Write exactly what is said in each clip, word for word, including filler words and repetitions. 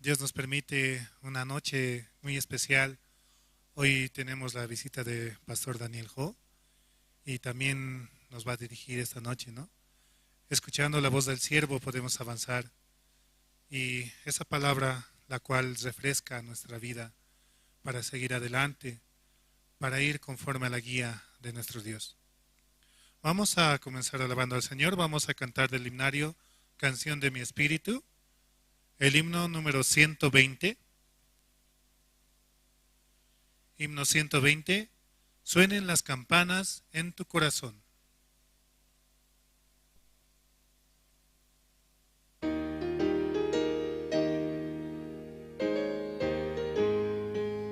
Dios nos permite una noche muy especial. Hoy tenemos la visita de Pastor Daniel Ho y también nos va a dirigir esta noche, ¿no? Escuchando la voz del siervo podemos avanzar y esa palabra la cual refresca nuestra vida para seguir adelante, para ir conforme a la guía de nuestro Dios. Vamos a comenzar alabando al Señor, vamos a cantar del himnario Canción de mi Espíritu, el himno número ciento veinte. Himno ciento veinte, suenen las campanas en tu corazón.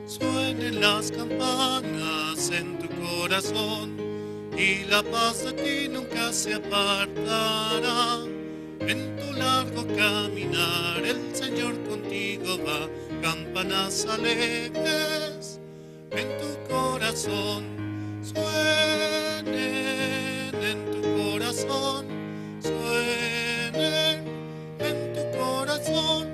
Suenen las campanas en tu corazón y la paz de ti nunca se apartará. En tu largo caminar el Señor contigo va, campanas alegres en tu corazón, suenen en tu corazón, suenen en tu corazón.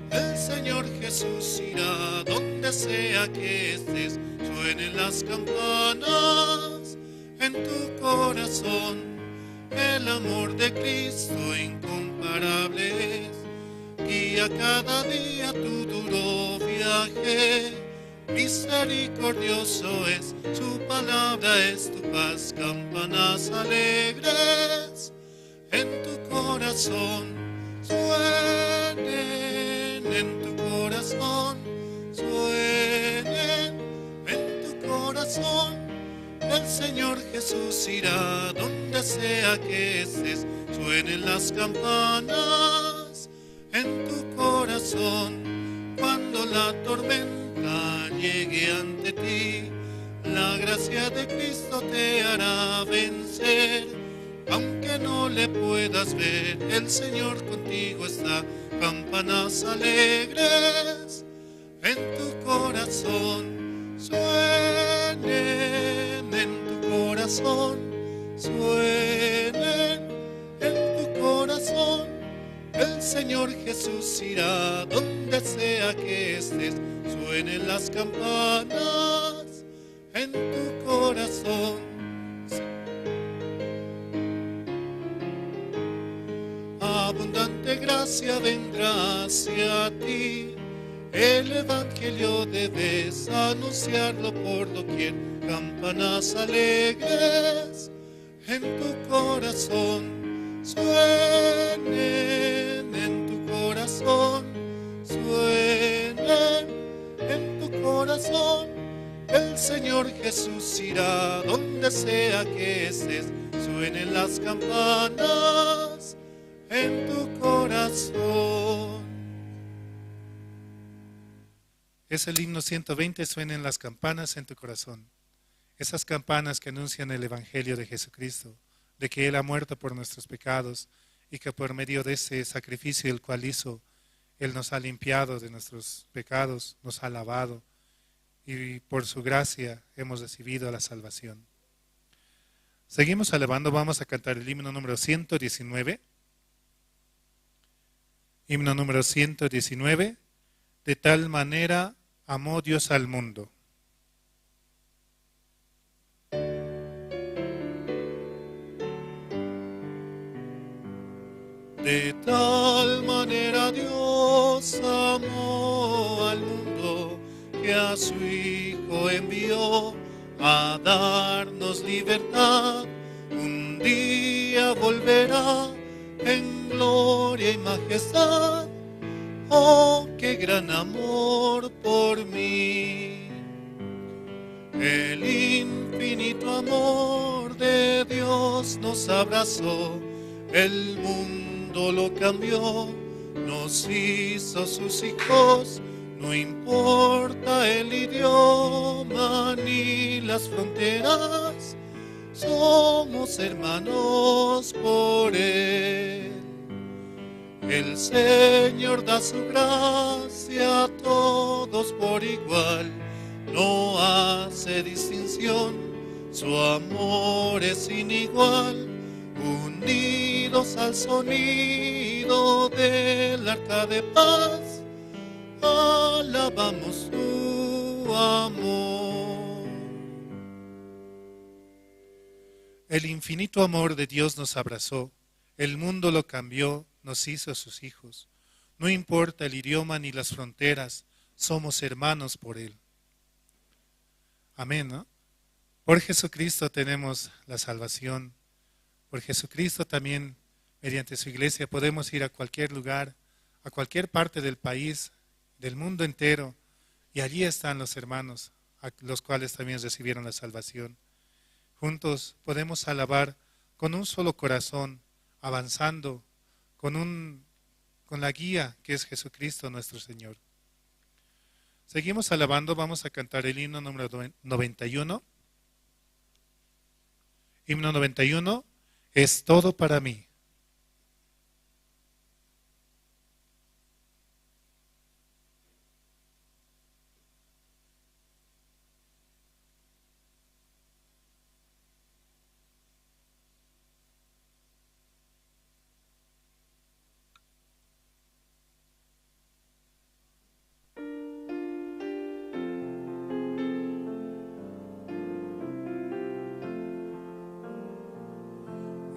El Señor Jesús irá donde sea que estés, suenen las campanas en tu corazón. El amor de Cristo incomparable es, guía cada día tu duro viaje. Misericordioso es, su palabra es tu paz, campanas alegres en tu corazón, suenen en tu corazón, suenen en tu corazón. El Señor Jesús irá donde sea que estés, suenen las campanas en tu corazón. Cuando la tormenta llegue ante ti, la gracia de Cristo te hará vencer. Aunque no le puedas ver, el Señor contigo está. Campanas alegres en tu corazón, suenen en tu corazón, suenen en tu corazón. El Señor Jesús irá donde sea que estés, suenen las campanas en tu corazón. Abundante gracia vendrá hacia ti. El evangelio debes anunciarlo por doquier. Campanas alegres en tu corazón, suenen en tu corazón, suenen en tu corazón. El Señor Jesús irá donde sea que estés, suenen las campanas en tu corazón. Es el himno ciento veinte, suenen las campanas en tu corazón. Esas campanas que anuncian el evangelio de Jesucristo, de que Él ha muerto por nuestros pecados y que por medio de ese sacrificio el cual hizo, Él nos ha limpiado de nuestros pecados, nos ha lavado y por su gracia hemos recibido la salvación. Seguimos alabando, vamos a cantar el himno número ciento diecinueve. Himno número ciento diecinueve. De tal manera amó Dios al mundo. De tal manera Dios amó al mundo que a su Hijo envió a darnos libertad. Un día volverá en gloria y majestad. Oh, qué gran amor por mí. El infinito amor de Dios nos abrazó, el mundo lo cambió, nos hizo sus hijos, no importa el idioma ni las fronteras, somos hermanos por Él. El Señor da su gracia a todos por igual, no hace distinción, su amor es inigual. Unidos al sonido del arca de paz, Alabamos tu amor. El infinito amor de Dios nos abrazó, el mundo lo cambió, nos hizo sus hijos. No importa el idioma ni las fronteras, somos hermanos por Él. Amén, ¿no? Por Jesucristo tenemos la salvación. Por Jesucristo también, mediante su iglesia, podemos ir a cualquier lugar, a cualquier parte del país, del mundo entero, y allí están los hermanos, a los cuales también recibieron la salvación. Juntos podemos alabar con un solo corazón, avanzando con un, con la guía que es Jesucristo nuestro Señor. Seguimos alabando, vamos a cantar el himno número noventa y uno. Himno noventa y uno, Es todo para mí.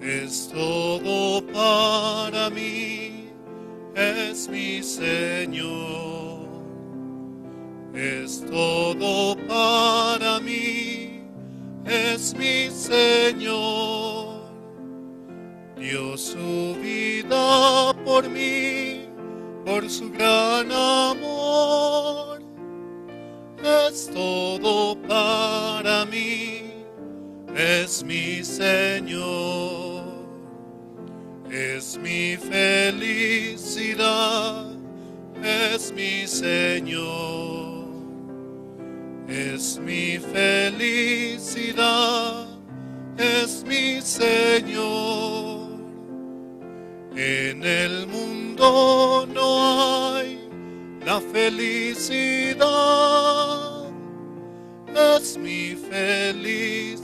Es todo para mí, es mi Señor. Es todo para mí, es mi Señor. Dio su vida por mí, por su gran amor. Es todo para mí, es mi Señor. Es mi felicidad, es mi Señor. Es mi felicidad, es mi Señor. En el mundo no hay la felicidad, es mi felicidad,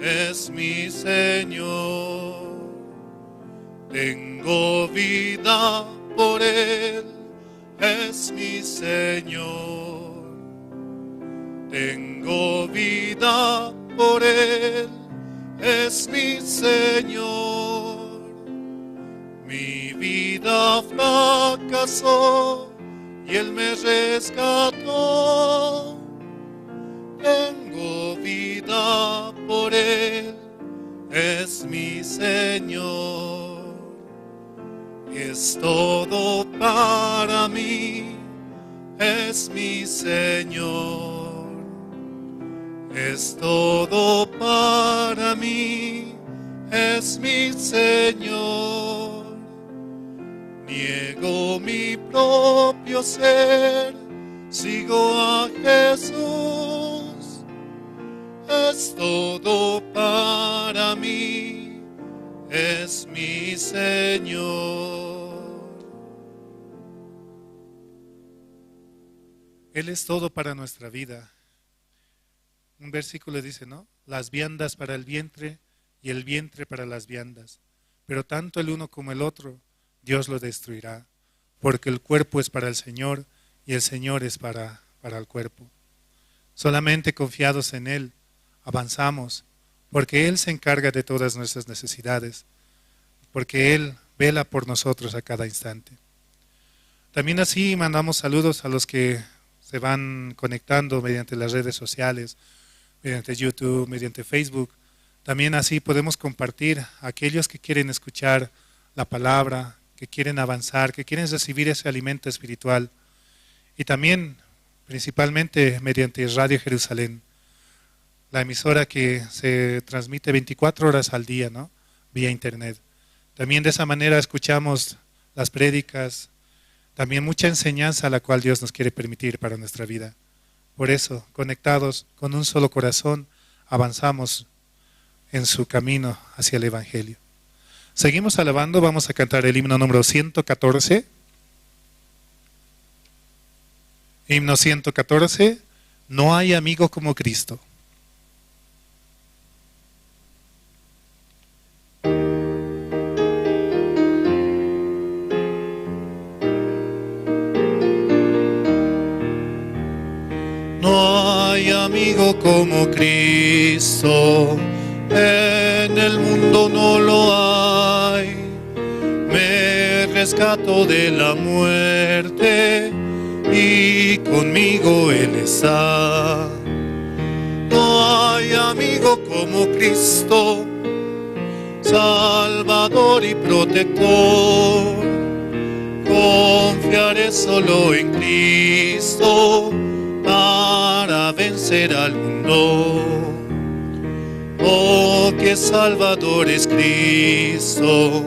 es mi Señor. Tengo vida por Él, es mi Señor. Tengo vida por Él, es mi Señor. Mi vida fracasó y Él me rescató. Tengo vida por Él, es mi Señor. Es todo para mí, es mi Señor. Es todo para mí, es mi Señor. Niego mi propio ser, sigo a Jesús. Es todo para mí, es mi Señor. Él es todo para nuestra vida. Un versículo dice, ¿no? Las viandas para el vientre y el vientre para las viandas. Pero tanto el uno como el otro, Dios lo destruirá, porque el cuerpo es para el Señor y el Señor es para, para el cuerpo. Solamente confiados en Él, avanzamos, porque Él se encarga de todas nuestras necesidades, porque Él vela por nosotros a cada instante. También así mandamos saludos a los que se van conectando mediante las redes sociales, mediante YouTube, mediante Facebook. También así podemos compartir a aquellos que quieren escuchar la palabra, que quieren avanzar, que quieren recibir ese alimento espiritual. Y también, principalmente, mediante Radio Jerusalén, la emisora que se transmite veinticuatro horas al día, ¿no? Vía internet. También de esa manera escuchamos las prédicas, también mucha enseñanza a la cual Dios nos quiere permitir para nuestra vida. Por eso, conectados con un solo corazón, avanzamos en su camino hacia el Evangelio. Seguimos alabando, vamos a cantar el himno número ciento catorce. Himno ciento catorce, No hay amigo como Cristo. como Cristo, en el mundo no lo hay. Me rescató de la muerte y conmigo Él está. No hay amigo como Cristo, Salvador y protector. Confiaré solo en Cristo para vencer al mundo. Oh, qué Salvador es Cristo,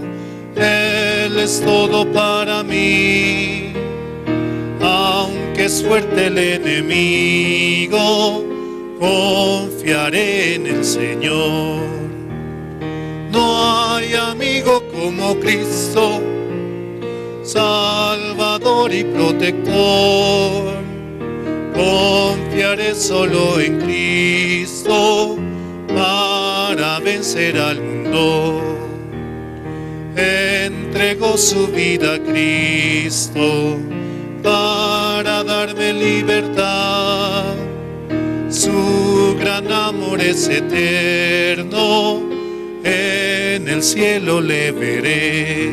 Él es todo para mí. Aunque es fuerte el enemigo, confiaré en el Señor. No hay amigo como Cristo, Salvador y protector. Confiaré solo en Cristo para vencer al mundo. Entregó su vida a Cristo para darme libertad. Su gran amor es eterno, en el cielo le veré.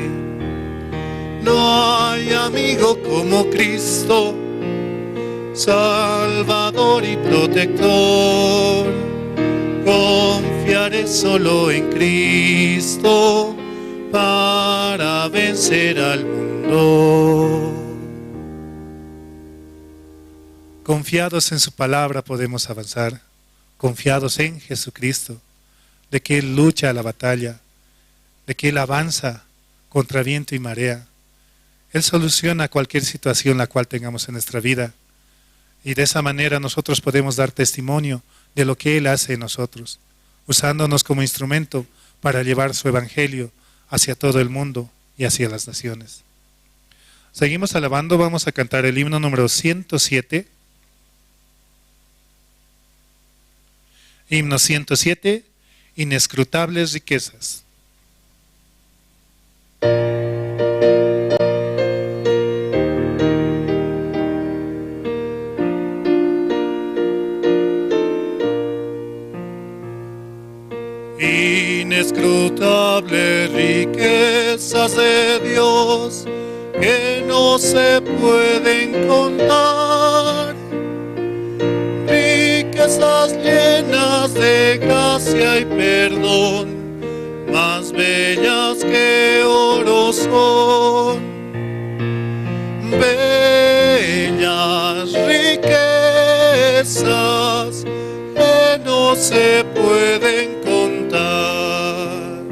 No hay amigo como Cristo, Salvador y protector. Confiaré solo en Cristo para vencer al mundo. Confiados en su palabra podemos avanzar, confiados en Jesucristo, de que Él lucha la batalla, de que Él avanza contra viento y marea. Él soluciona cualquier situación la cual tengamos en nuestra vida. Y de esa manera nosotros podemos dar testimonio de lo que Él hace en nosotros, usándonos como instrumento para llevar su evangelio hacia todo el mundo y hacia las naciones. Seguimos alabando, vamos a cantar el himno número ciento siete. Himno ciento siete, Inescrutables riquezas. Inescrutables riquezas de Dios que no se pueden contar, riquezas llenas de gracia y perdón, más bellas que oro son, bellas riquezas que no se pueden contar,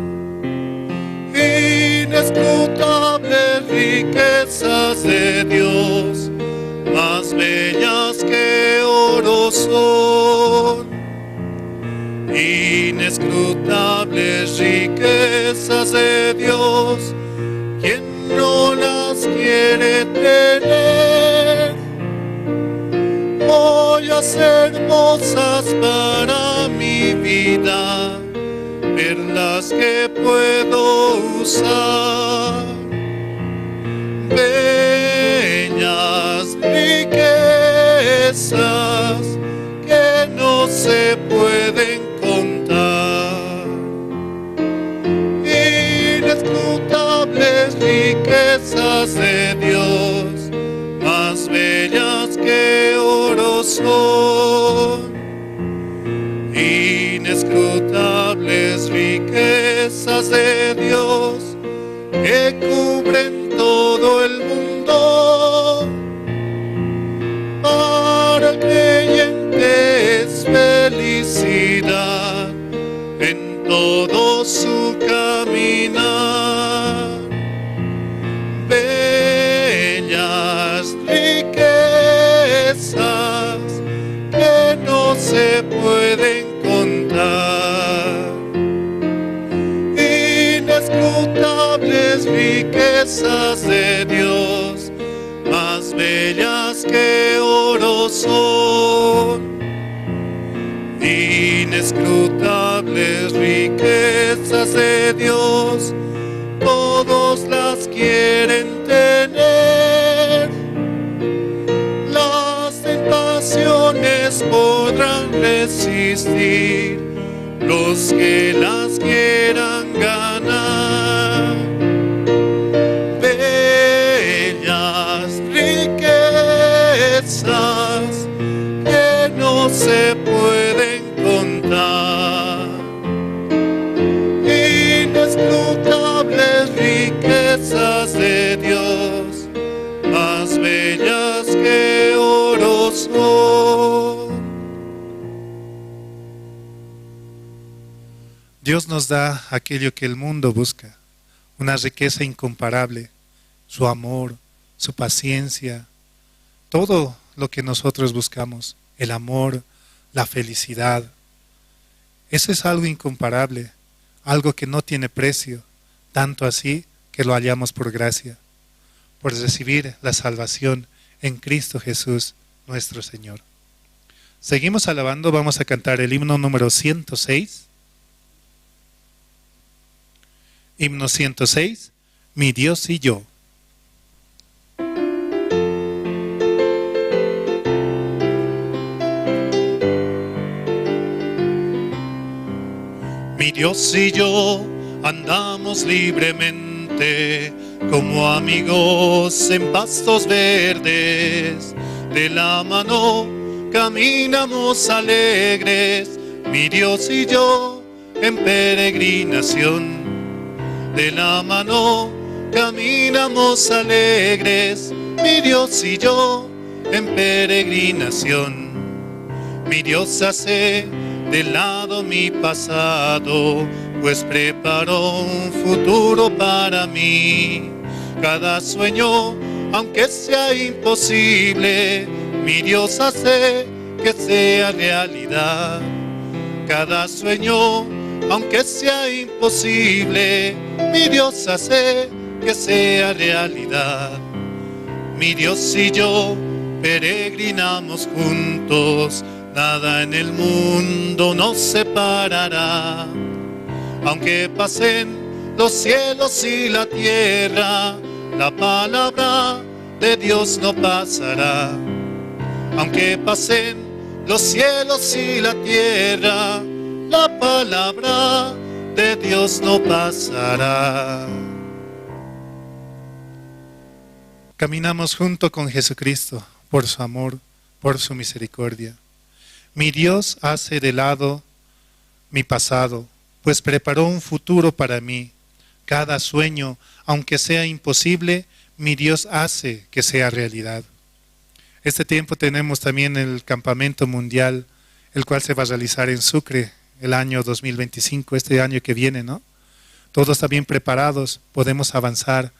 inescrutables riquezas de Dios, más bellas que oro son, inescrutables riquezas de Dios, quien no las quiere tener, joyas hermosas para mi vida, perlas que puedo usar, bellas riquezas que no se pueden contar, inescrutables riquezas de Dios, más bellas que oro son, inescrutables riquezas de Dios que cubren todo el mundo. Para el creyente es felicidad en todo su caminar. Bellas riquezas que no se pueden contar, inescrutables riquezas de Dios, más bellas que oro son, inescrutables riquezas de Dios, todos las quieren tener. Las tentaciones podrán Resistir los que las quieran ganar. Bellas riquezas que no se pueden contar. Inescrutables riquezas de Dios, más bellas que oro son. Dios nos da aquello que el mundo busca, una riqueza incomparable, su amor, su paciencia, todo lo que nosotros buscamos, el amor, la felicidad. Eso es algo incomparable, algo que no tiene precio, tanto así que lo hallamos por gracia, por recibir la salvación en Cristo Jesús, nuestro Señor. Seguimos alabando, vamos a cantar el himno número ciento seis. Himno ciento seis, Mi Dios y yo. Mi Dios y yo andamos libremente como amigos en pastos verdes. De la mano caminamos alegres, mi Dios y yo en peregrinación. De la mano caminamos alegres, mi Dios y yo en peregrinación. Mi Dios hace de lado mi pasado, pues preparó un futuro para mí. Cada sueño, aunque sea imposible, mi Dios hace que sea realidad. Cada sueño, aunque sea imposible, mi Dios hace que sea realidad. Mi Dios y yo peregrinamos juntos, nada en el mundo nos separará. Aunque pasen los cielos y la tierra, la palabra de Dios no pasará. Aunque pasen los cielos y la tierra, la palabra de Dios no pasará. Caminamos junto con Jesucristo por su amor, por su misericordia. Mi Dios hace de lado mi pasado, pues preparó un futuro para mí. Cada sueño, aunque sea imposible, mi Dios hace que sea realidad. Este tiempo tenemos también el campamento mundial, el cual se va a realizar en Sucre el año dos mil veinticinco, este año que viene, ¿no? Todos también preparados, podemos avanzar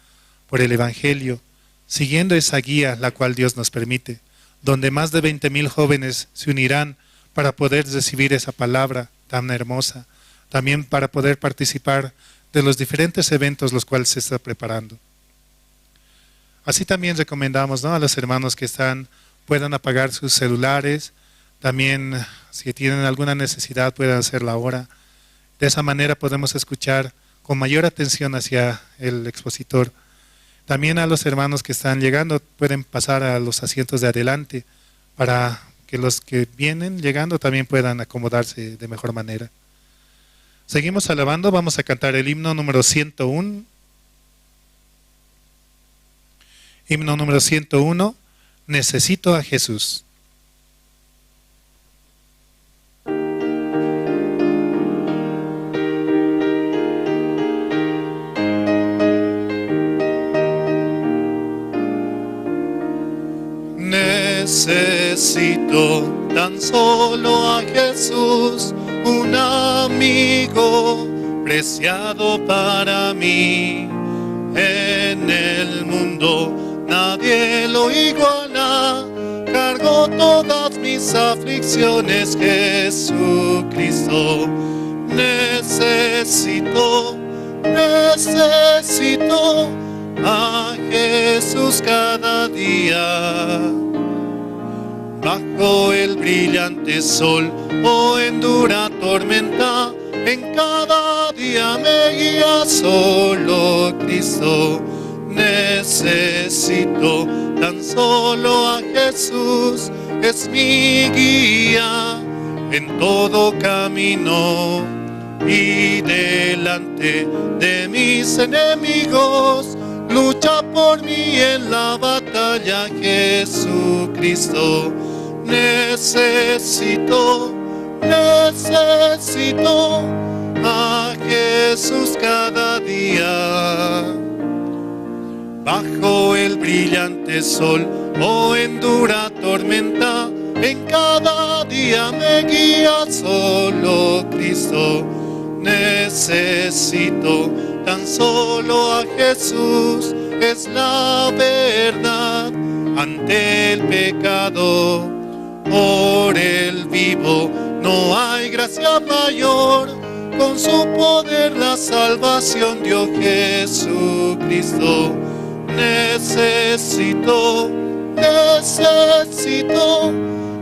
por el Evangelio, siguiendo esa guía la cual Dios nos permite, donde más de veinte mil jóvenes se unirán para poder recibir esa palabra tan hermosa, también para poder participar de los diferentes eventos los cuales se está preparando. Así también recomendamos, ¿no?, a los hermanos que están, puedan apagar sus celulares, también, si tienen alguna necesidad, puedan hacerla ahora. De esa manera podemos escuchar con mayor atención hacia el expositor. También a los hermanos que están llegando, pueden pasar a los asientos de adelante para que los que vienen llegando también puedan acomodarse de mejor manera. Seguimos alabando, vamos a cantar el himno número ciento uno. Himno número ciento uno, Necesito a Jesús. Necesito tan solo a Jesús, un amigo preciado para mí. En el mundo nadie lo iguala, cargó todas mis aflicciones Jesucristo. Necesito, necesito a Jesús cada día. Bajo el brillante sol o en dura tormenta, en cada día me guía solo Cristo. Necesito tan solo a Jesús, es mi guía. En todo camino y delante de mis enemigos, lucha por mí en la batalla, Jesucristo. Necesito, necesito a Jesús cada día. Bajo el brillante sol o en dura tormenta, en cada día me guía solo Cristo. Necesito tan solo a Jesús, es la verdad ante el pecado. Por él vivo, no hay gracia mayor, con su poder la salvación dio Jesucristo. Necesito, necesito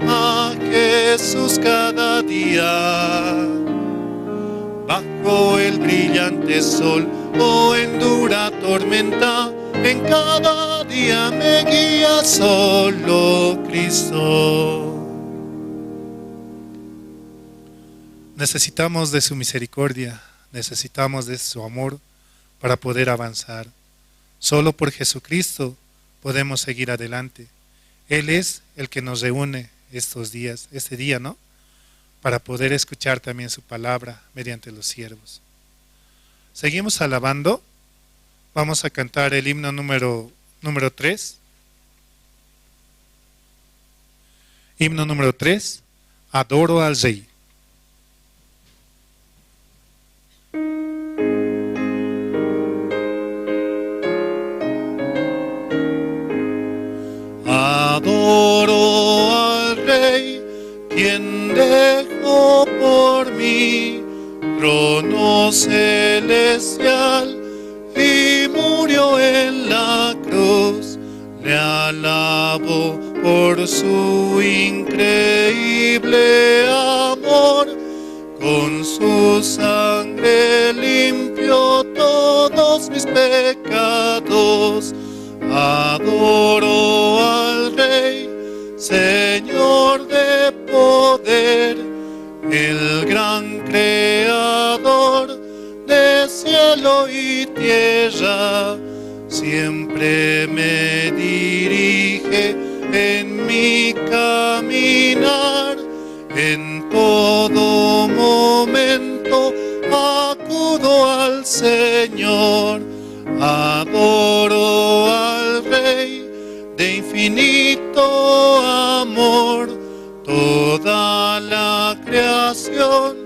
a Jesús cada día. Bajo el brillante sol o en dura tormenta, en cada día me guía solo Cristo. Necesitamos de su misericordia, necesitamos de su amor para poder avanzar. Solo por Jesucristo podemos seguir adelante. Él es el que nos reúne estos días, este día, ¿no? Para poder escuchar también su palabra mediante los siervos. Seguimos alabando. Vamos a cantar el himno número, número tres. Himno número tres. Adoro al Rey. Adoro al Rey, quien dejó por mí trono celestial y murió en la cruz. Le alabo por su increíble amor, con su sangre limpió todos mis pecados. Adoro al Rey, Señor de poder, el gran creador de cielo y tierra. Siempre me dirige en mi caminar, en todo momento acudo al Señor. Adoro al Rey de infinito amor. Toda la creación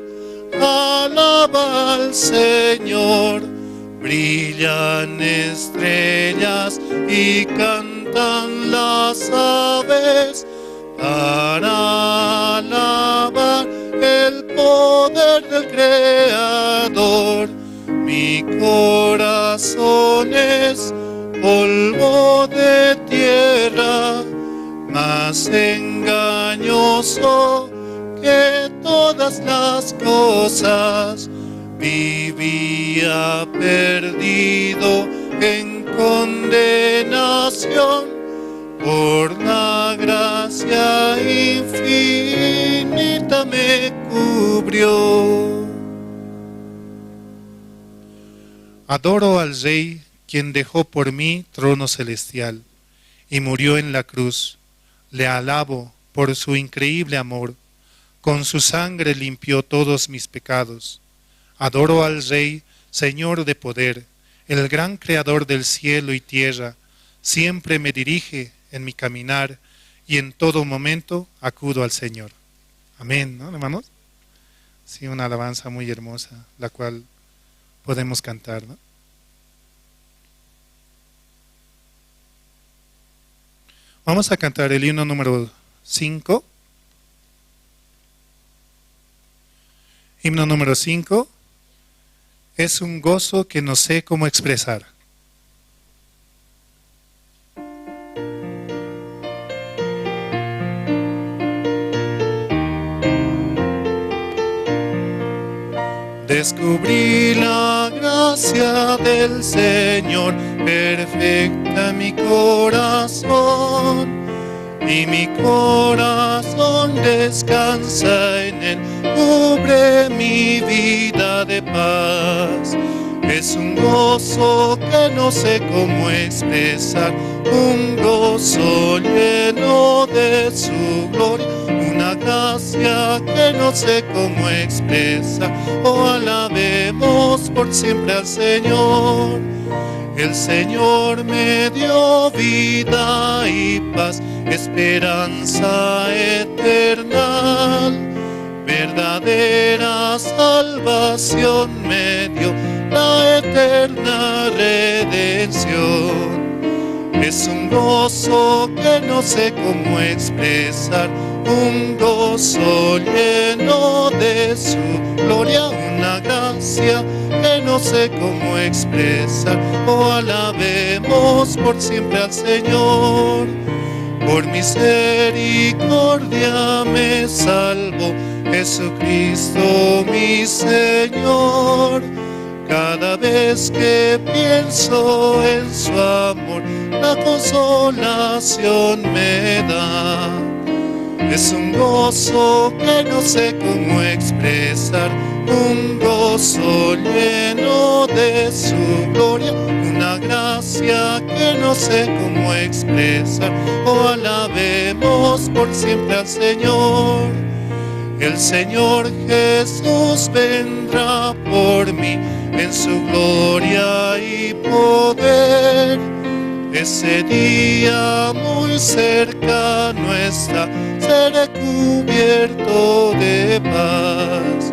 alaba al Señor. Brillan estrellas y cantan las aves para alabar el poder del Creador. Mi corazón es polvo de tierra, más engañoso que todas las cosas. Vivía perdido en condenación, por la gracia infinita me cubrió. Adoro al Rey, quien dejó por mí trono celestial y murió en la cruz. Le alabo por su increíble amor. Con su sangre limpió todos mis pecados. Adoro al Rey, Señor de poder, el gran creador del cielo y tierra. Siempre me dirige en mi caminar y en todo momento acudo al Señor. Amén, ¿no, hermanos? Sí, una alabanza muy hermosa, la cual podemos cantar, ¿no? Vamos a cantar el himno número cinco. Himno número cinco. Es un gozo que no sé cómo expresar. Descubrí la gracia del Señor, perfecta mi corazón. Y mi corazón descansa en él, cubre mi vida de paz. Es un gozo que no sé cómo expresar, un gozo lleno de su gloria, una gracia que no sé cómo expresar. Oh, alabemos por siempre al Señor. El Señor me dio vida y paz, esperanza eternal, verdadera salvación me dio, la eterna redención. Es un gozo que no sé cómo expresar, un gozo lleno de su gloria, una gracia que no sé cómo expresar. Oh, alabemos por siempre al Señor. Por misericordia me salvó Jesucristo mi Señor. Cada vez que pienso en su amor, la consolación me da. Es un gozo que no sé cómo expresar, un gozo lleno de su gloria, una gracia que no sé cómo expresar. Oh, alabemos por siempre al Señor. El Señor Jesús vendrá por mí en su gloria y poder. Ese día muy cercano está, seré cubierto de paz.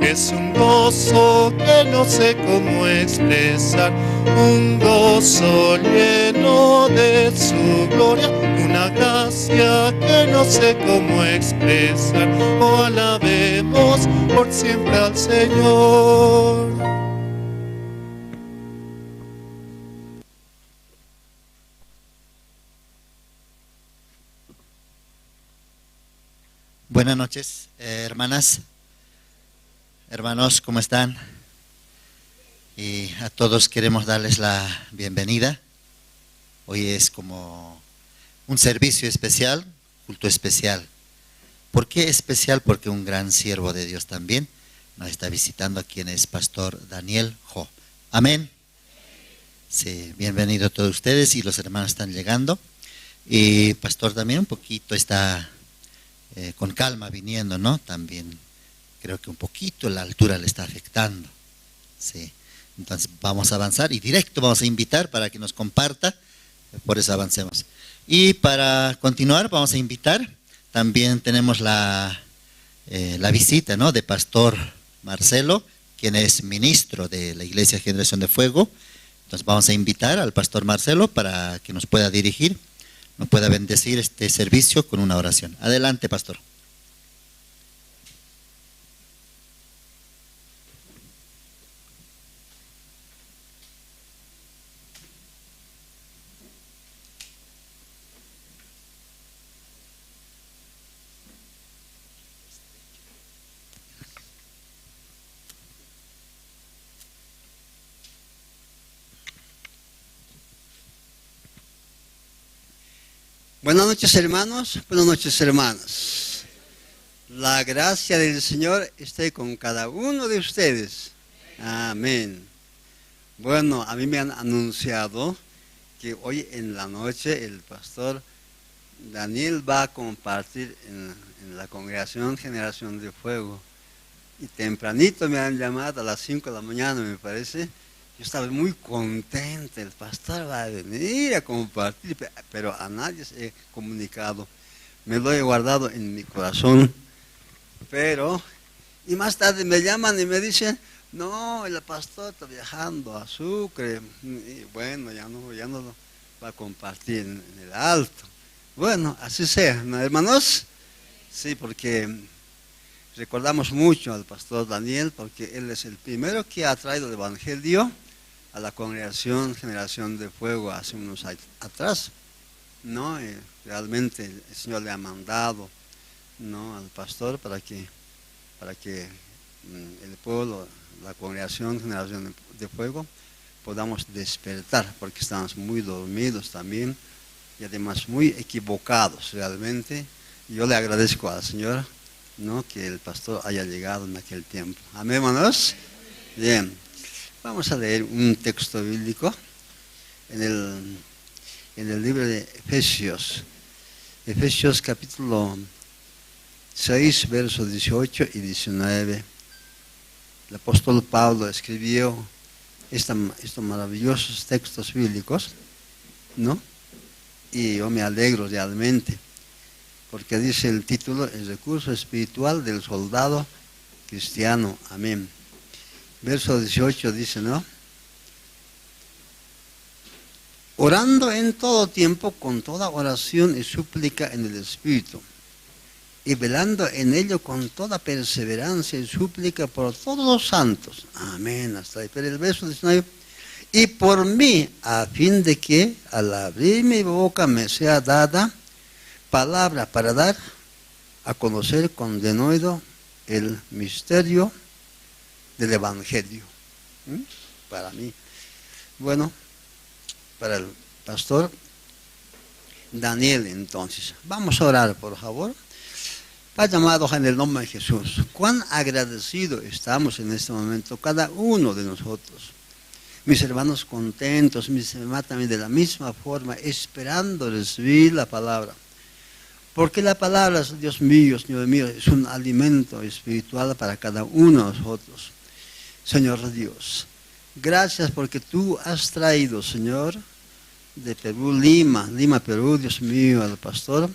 Es un gozo que no sé cómo expresar, un gozo lleno de su gloria, una gracia que no sé cómo expresar. Oh, alabemos por siempre al Señor. Buenas noches, eh, hermanas, hermanos, ¿cómo están? Y a todos queremos darles la bienvenida. Hoy es como un servicio especial, culto especial. ¿Por qué especial? Porque un gran siervo de Dios también nos está visitando, quien es Pastor Daniel Ho. Amén. Sí, bienvenido a todos ustedes y los hermanos están llegando. Y Pastor también un poquito está, eh, con calma viniendo, ¿no? También creo que un poquito la altura le está afectando. Sí. Entonces vamos a avanzar y directo vamos a invitar para que nos comparta. Por eso avancemos. Y para continuar vamos a invitar, también tenemos la, eh, la visita, ¿no?, de Pastor Marcelo, quien es ministro de la Iglesia Generación de Fuego. Entonces vamos a invitar al Pastor Marcelo para que nos pueda dirigir, nos pueda bendecir este servicio con una oración. Adelante, Pastor. Buenas noches, hermanos. Buenas noches, hermanas. La gracia del Señor esté con cada uno de ustedes. Amén. Bueno, a mí me han anunciado que hoy en la noche el pastor Daniel va a compartir en, en la congregación Generación de Fuego. Y tempranito me han llamado a las cinco de la mañana, me parece. Yo estaba muy contento, el pastor va a venir a compartir, pe-, pero a nadie se he comunicado. Me lo he guardado en mi corazón. Pero, y más tarde me llaman y me dicen: "No, el pastor está viajando a Sucre". Y bueno, ya no, ya no lo va a compartir en, en el alto. Bueno, así sea, ¿no, hermanos? Sí, porque recordamos mucho al pastor Daniel, porque él es el primero que ha traído el evangelio a la congregación Generación de Fuego hace unos años atrás, ¿no? Eh, realmente el Señor le ha mandado, ¿no?, al pastor para que, para que, mm, el pueblo, la congregación Generación de Fuego, podamos despertar, porque estamos muy dormidos también. y además muy equivocados realmente. Yo le agradezco al Señor, ¿no? Que el pastor haya llegado en aquel tiempo. Amén, hermanos. Bien, vamos a leer un texto bíblico en el, en el libro de Efesios. Efesios capítulo seis, verso dieciocho y diecinueve. El apóstol Pablo escribió esta, estos maravillosos textos bíblicos, ¿no? Y yo me alegro realmente, porque dice el título, el recurso espiritual del soldado cristiano. Amén. Verso dieciocho dice, ¿no? Orando en todo tiempo con toda oración y súplica en el Espíritu, y velando en ello con toda perseverancia y súplica por todos los santos. Amén. Hasta ahí. Pero el verso diecinueve, y por mí, a fin de que al abrir mi boca me sea dada palabra para dar a conocer con denuedo el misterio del Evangelio. ¿Mm? Para mí. Bueno, para el pastor Daniel, entonces. Vamos a orar, por favor. Padre amado, en el nombre de Jesús, cuán agradecido estamos en este momento, cada uno de nosotros. Mis hermanos contentos, mis hermanos también de la misma forma, esperando recibir la palabra. Porque la palabra, Dios mío, Señor mío, es un alimento espiritual para cada uno de nosotros. Señor Dios, gracias porque tú has traído, Señor, de Perú, Lima, Lima, Perú, Dios mío, al pastor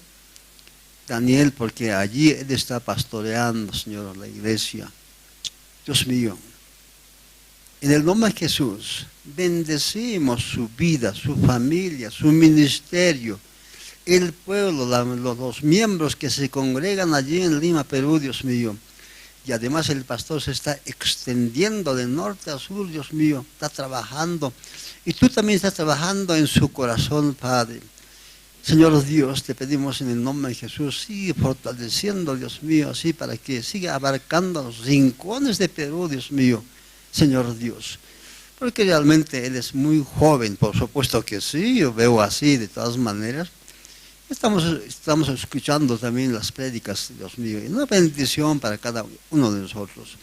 Daniel, porque allí él está pastoreando, Señor, la iglesia. Dios mío, en el nombre de Jesús, bendecimos su vida, su familia, su ministerio, el pueblo, la, los, los miembros que se congregan allí en Lima, Perú, Dios mío. Y además el pastor se está extendiendo de norte a sur, Dios mío, está trabajando. Y tú también estás trabajando en su corazón, Padre. Señor Dios, te pedimos en el nombre de Jesús, sigue fortaleciendo, Dios mío, así para que siga abarcando los rincones de Perú, Dios mío, Señor Dios. Porque realmente él es muy joven, por supuesto que sí, yo veo así de todas maneras. Estamos, estamos escuchando también las prédicas, Dios mío, y una bendición para cada uno de nosotros,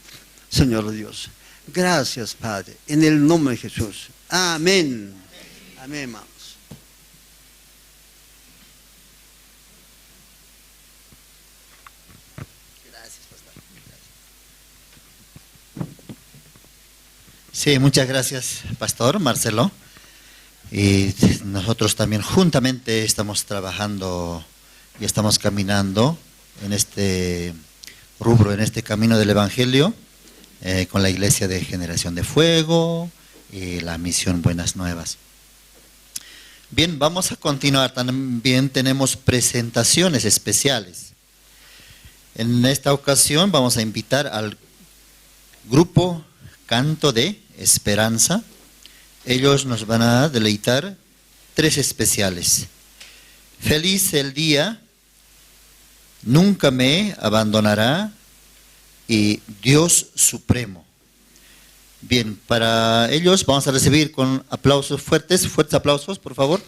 Señor Dios. Gracias, Padre, en el nombre de Jesús. Amén. Amén, hermanos. Gracias, pastor. Gracias. Sí, muchas gracias, pastor Marcelo. Y nosotros también juntamente estamos trabajando y estamos caminando en este rubro, en este camino del evangelio, eh, con la iglesia de Generación de Fuego y la misión Buenas Nuevas. Bien, vamos a continuar. También tenemos presentaciones especiales. En esta ocasión vamos a invitar al grupo Canto de Esperanza. Ellos nos van a deleitar tres especiales. Feliz el día, Nunca me abandonará y Dios Supremo. Bien, para ellos vamos a recibir con aplausos fuertes, fuertes aplausos, por favor.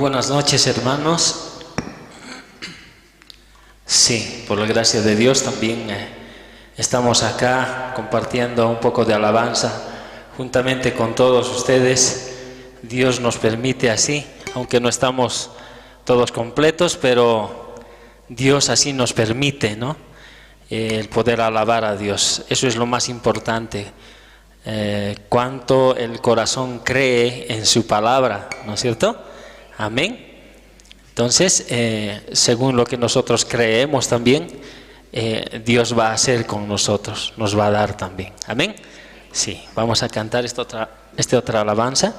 Buenas noches, hermanos. Sí, por la gracia de Dios también, eh, estamos acá compartiendo un poco de alabanza juntamente con todos ustedes. Dios nos permite así, aunque no estamos todos completos, pero Dios así nos permite, ¿no? Eh, el poder alabar a Dios. Eso es lo más importante. Eh, cuánto el corazón cree en su palabra, ¿no es cierto? Amén. Entonces, eh, según lo que nosotros creemos también, eh, Dios va a hacer con nosotros, nos va a dar también. Amén. Sí, vamos a cantar esta otra, esta otra alabanza.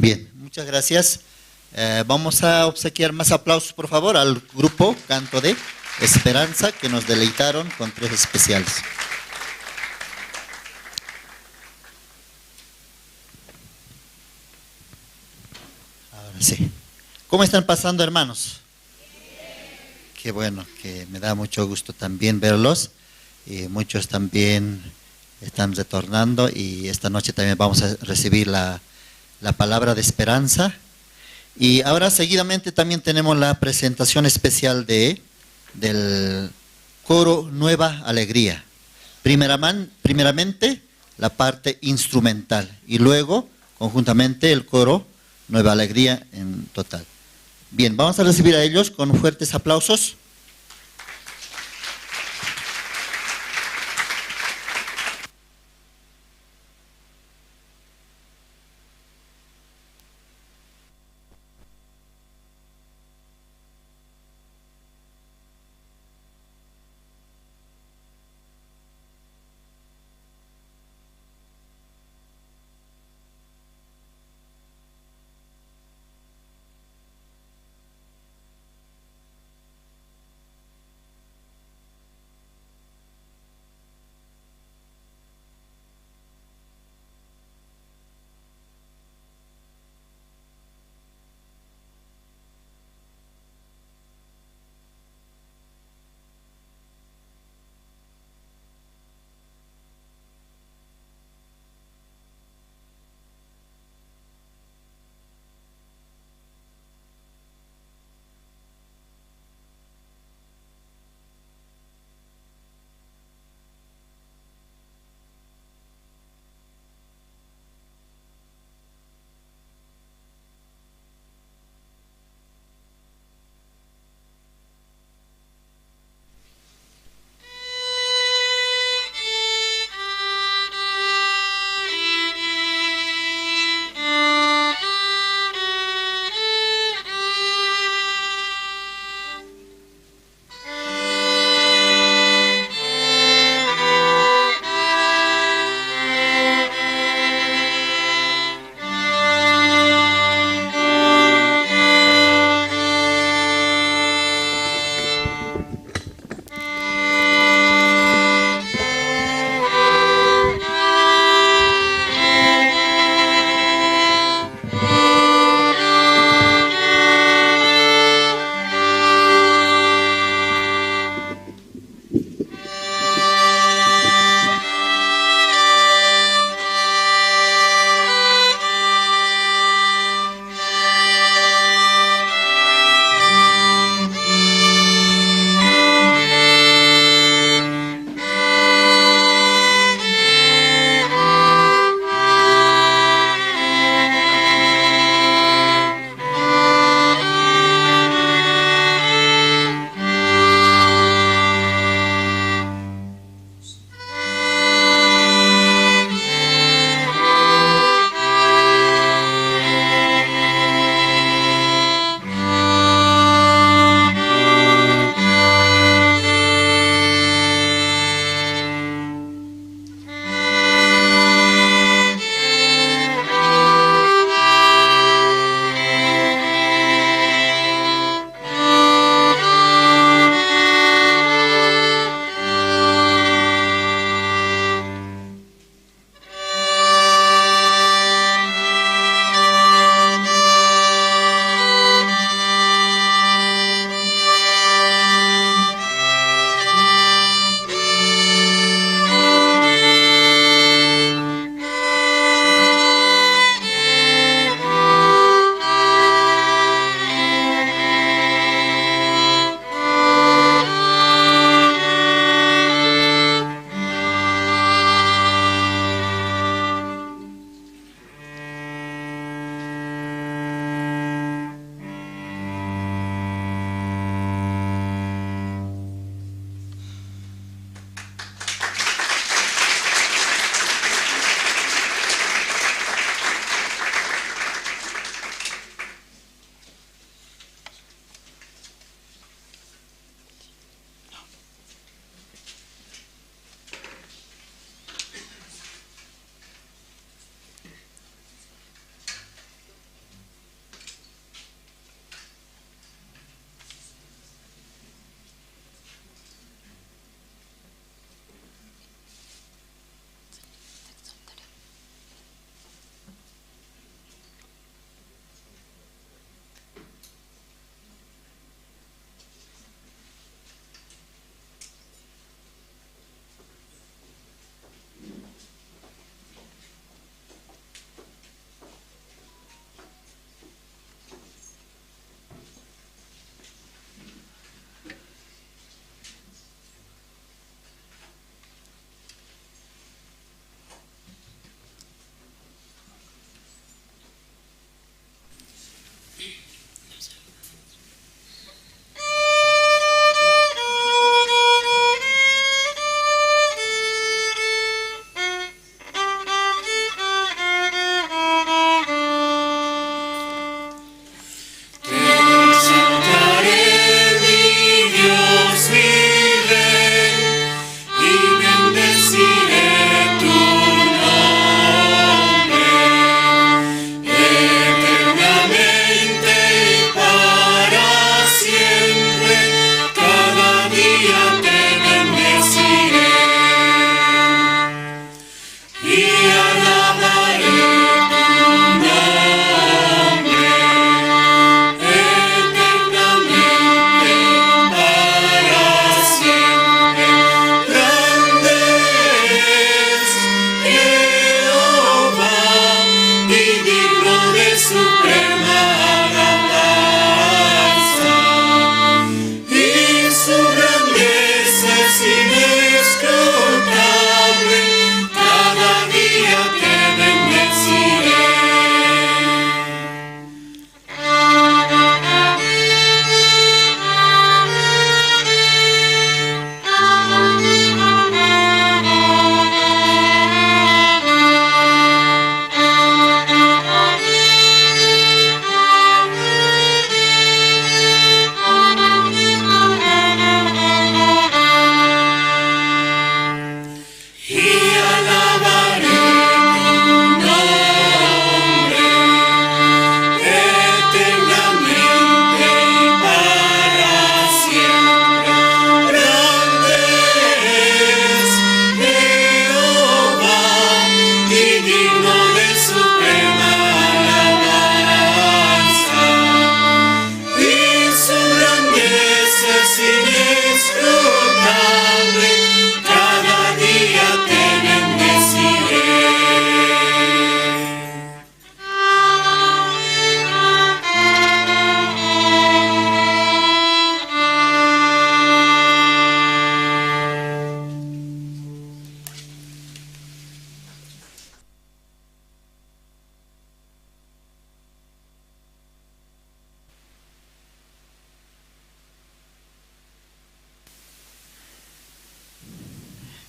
Bien, muchas gracias. Eh, vamos a obsequiar más aplausos, por favor, al grupo Canto de Esperanza, que nos deleitaron con tres especiales. Ahora sí. ¿Cómo están pasando, hermanos? Qué bueno, que me da mucho gusto también verlos. Y muchos también están retornando y esta noche también vamos a recibir la, la palabra de esperanza. Y ahora seguidamente también tenemos la presentación especial de, del coro Nueva Alegría. Primeraman- primeramente, la parte instrumental y luego conjuntamente el coro Nueva Alegría en total. Bien, vamos a recibir a ellos con fuertes aplausos.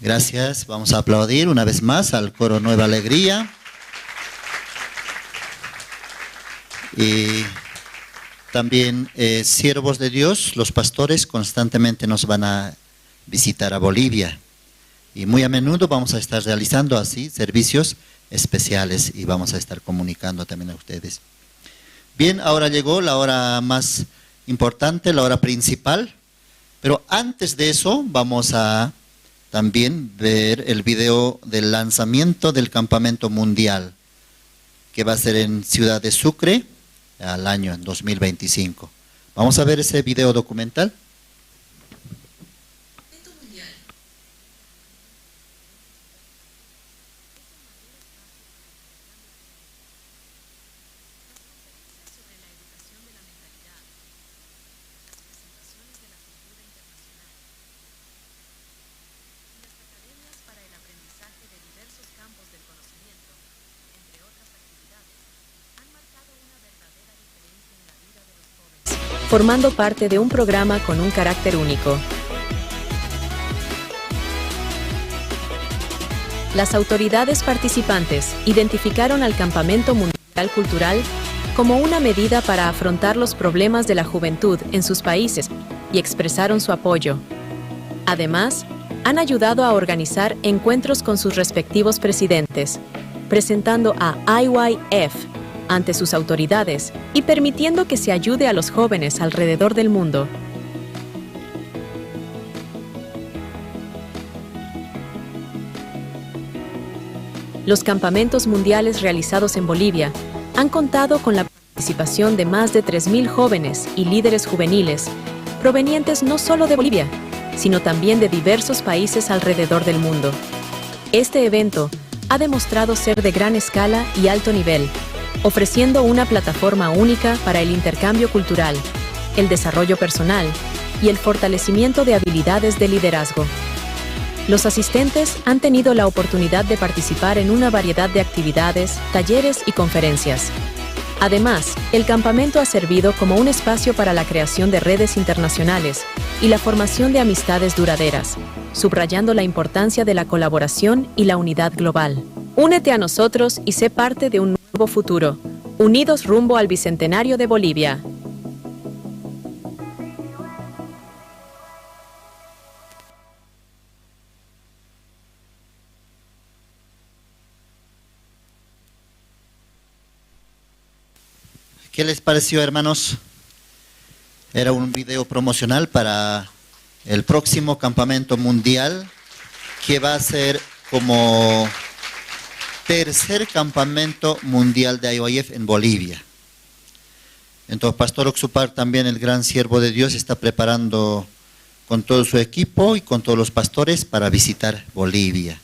Gracias. Vamos a aplaudir una vez más al coro Nueva Alegría. Y también, eh, siervos de Dios, los pastores constantemente nos van a visitar a Bolivia. Y muy a menudo vamos a estar realizando así servicios especiales y vamos a estar comunicando también a ustedes. Bien, ahora llegó la hora más importante, la hora principal. Pero antes de eso, vamos a también ver el video del lanzamiento del campamento mundial, que va a ser en Ciudad de Sucre al año, en dos mil veinticinco. Vamos a ver ese video documental. Formando parte de un programa con un carácter único. Las autoridades participantes identificaron al Campamento Mundial Cultural como una medida para afrontar los problemas de la juventud en sus países y expresaron su apoyo. Además, han ayudado a organizar encuentros con sus respectivos presidentes, presentando a I Y F ante sus autoridades y permitiendo que se ayude a los jóvenes alrededor del mundo. Los campamentos mundiales realizados en Bolivia han contado con la participación de más de tres mil jóvenes y líderes juveniles, provenientes no solo de Bolivia, sino también de diversos países alrededor del mundo. Este evento ha demostrado ser de gran escala y alto nivel, ofreciendo una plataforma única para el intercambio cultural, el desarrollo personal y el fortalecimiento de habilidades de liderazgo. Los asistentes han tenido la oportunidad de participar en una variedad de actividades, talleres y conferencias. Además, el campamento ha servido como un espacio para la creación de redes internacionales y la formación de amistades duraderas, subrayando la importancia de la colaboración y la unidad global. Únete a nosotros y sé parte de un nuevo futuro. Unidos rumbo al Bicentenario de Bolivia. ¿Qué les pareció, hermanos? Era un video promocional para el próximo campamento mundial, que va a ser como tercer campamento mundial de I Y F en Bolivia. Entonces, Pastor Oxupar, también el gran siervo de Dios, está preparando con todo su equipo y con todos los pastores para visitar Bolivia.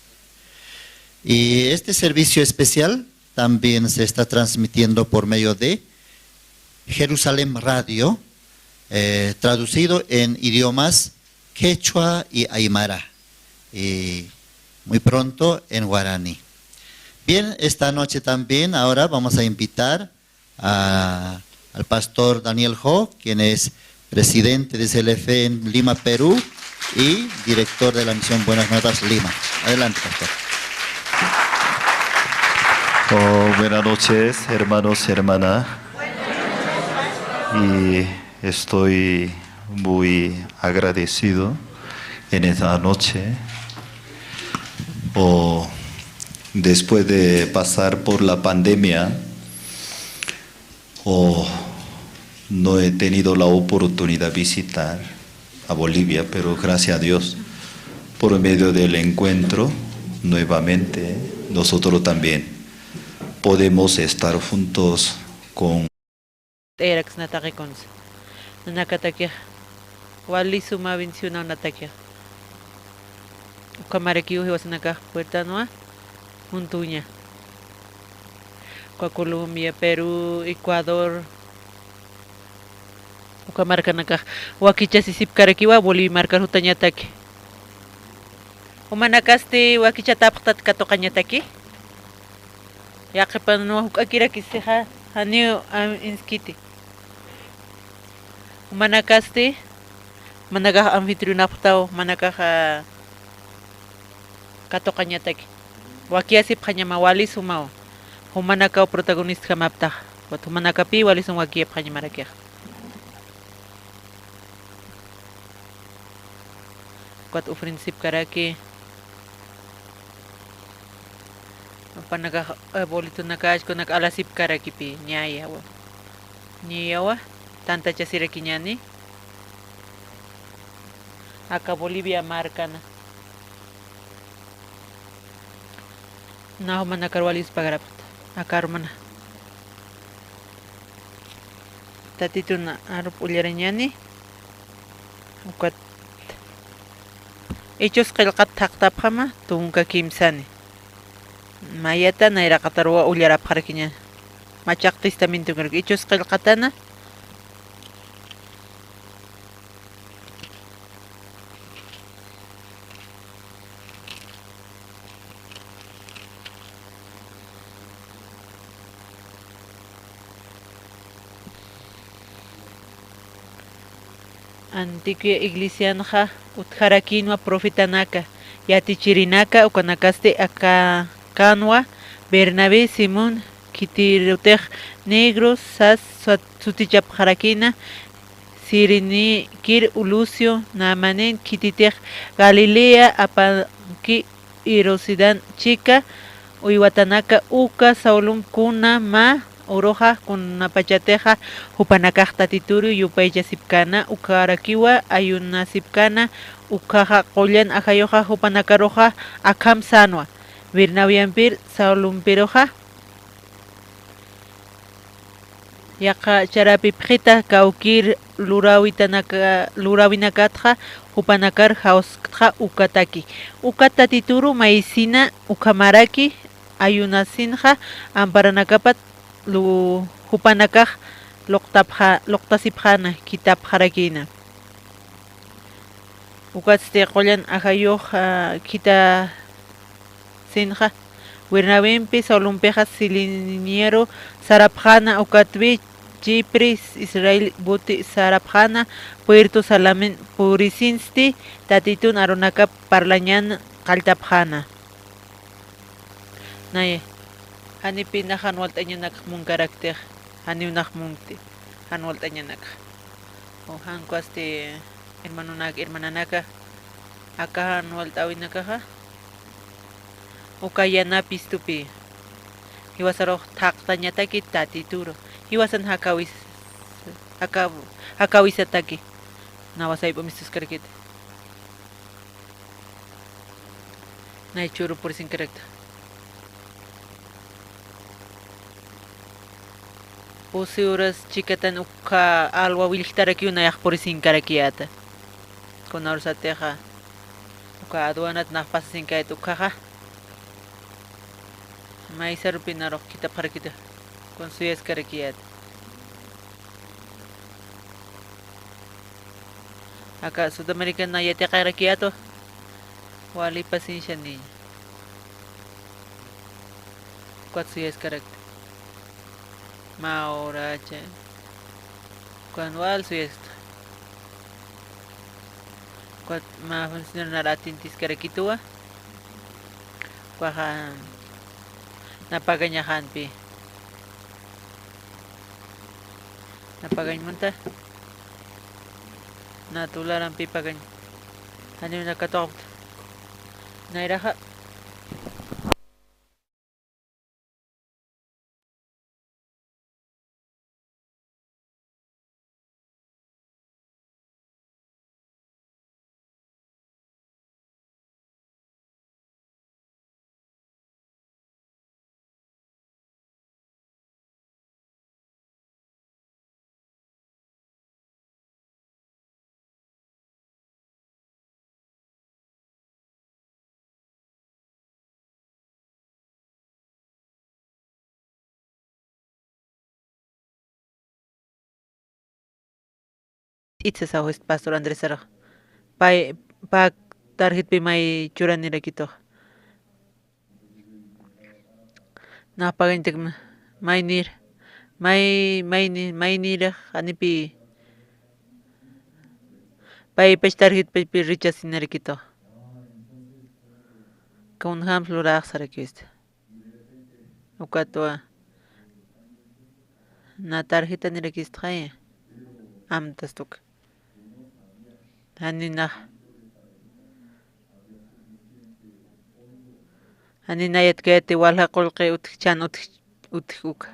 Y este servicio especial también se está transmitiendo por medio de Jerusalén Radio, eh, traducido en idiomas quechua y aymara, y muy pronto en guaraní. Bien, esta noche también ahora vamos a invitar a, al pastor Daniel Ho, quien es presidente de C L F en Lima, Perú, y director de la misión Buenas Nuevas Lima. Adelante, pastor. Oh, buenas noches, hermanos y hermana. Y estoy muy agradecido en esta noche. O después de pasar por la pandemia, o no he tenido la oportunidad de visitar a Bolivia, pero gracias a Dios, por medio del encuentro, nuevamente, nosotros también podemos estar juntos con T'ayaraksnataqi kunsa. Nanakatakix wali suma bendicionawnataki. Ukhamarakiw jiwasanakax puertanwa juntuña. Uka Colombia, Perú, Ecuador, uka markanakax wakichasisipkarakiwa Bolivia markar jutañataki. Jumanakasti wakichatapxtat katuqañataki. Yaqhipanwa juk'akirakisixa, janiw, am, inskiti. Jumanakasti, jumanakax anfitrionapxtaw, jumanakax, a, katuqañataki. Wakiyasipxañama wali sumaw. Jumanakaw protagonistjamaptax. Wat jumanakapï wali sum wakiyapxañamarakixa. Ukat ofrendasipkaraki. Jupanakax, eh, boletonakax, kunak alasipkarakipï, ñayawa. Ñayawa, tantachasirakiñäni. Aka Bolivia markana. Naw manakar walispagarapxta. Aka arumana. Tatitun arup ullarañäni. Ukat Hechos qillqat thaqtapxama, tunka kimsani. Mayata nayraqataruwa ullarapxarakiñäni. Machaq testamentonkaraki. Hechos qillqatana. Antiquia iglesianxa utjarakïnwa profetanaka, yatichirinaka, ukanakasti aka kanwa Bernabé, Simón, khitirutix Negro, sas sut-, sutichapxarakïna, Cirenekir Lucio, Naamanen, khititix Galilea apanki, Herodian chika, uywatanaka uka Saulum kuna mä uruxa kunapachatixa jupanakax Tatituru yupaychasipkäna, ukarakiwa ayunasipkäna, ukhaxa qullan ajayuxa jupanakaruxa akham sänwa, Bernabéampir Saulumpiruxa. Yaqha charapipxita kawkïr luräwitanaka-, luräwinakatxa jupanakar jawsktxa ukataki. Ukat Tatituru maysina ukhamaraki ayunasinxa amparanakapat lu-, jupanakax luqtapxa-, luqtasipxäna, khitapxarakïna. Ukatsti qullan ajayux, ah, khita sinxa, Bernabempi Saulumpixa Ciliniaru sarapxäna, ukatwi Chipre, Israel buti sarapxäna, puerto Salamin purisinsti, Tatitun arunakap parlañan qalltapxäna. Nay, janipï nax jan walt'añanakx munkaraktix, janiw nax munkti, jan walt'añanakx. O jan ukhasti hermanonak, hermananaka, aka jan walt'äwinakaxa, uka yanapistupi, jiwasarux thaqtañataki Tatituru, jiwasan jakawis-, jaka-, jakawisataki, nawa sayp'u mistuskarakiti. Nay churu purisinkarakta. Pusi uras chikatan ukha alwa willktarakiw nayax purisinkarakiyäta. Kuna ursatixa, ukha aduanat nax pasasinkayät ukhaxa. Maysarupi narux khitapxarakita, kun suyaskarakiyäta. Aka Sudamerican na yatiqarakiyätwa, wali paciencia niña. Ukat suyaskarakta. Mä uracha. Ukan wal suyasta. Ukat mä funcionar nar atintiskarakituwa. Ukaxa na pagañaxänpi. Na pagañ munta. Na dolarampi pagañ. Janiw na katuqapkta. Nayraxa. Itsasaw, este, pastor Andrés Sarax. Pay, pä tarjetpi may churanirakituxa. Nax pagañtak ma-, maynir, may-, mayni-, maynirax, janipï. Paypach tarjetpachpi rechazinarakituxa. kunjams luraxsarakiwista. Ukatwa na tarjetanirakistxaya, amtast uka. Janinax, janinayatkayati walja qullqi utjchan utj, utj uka.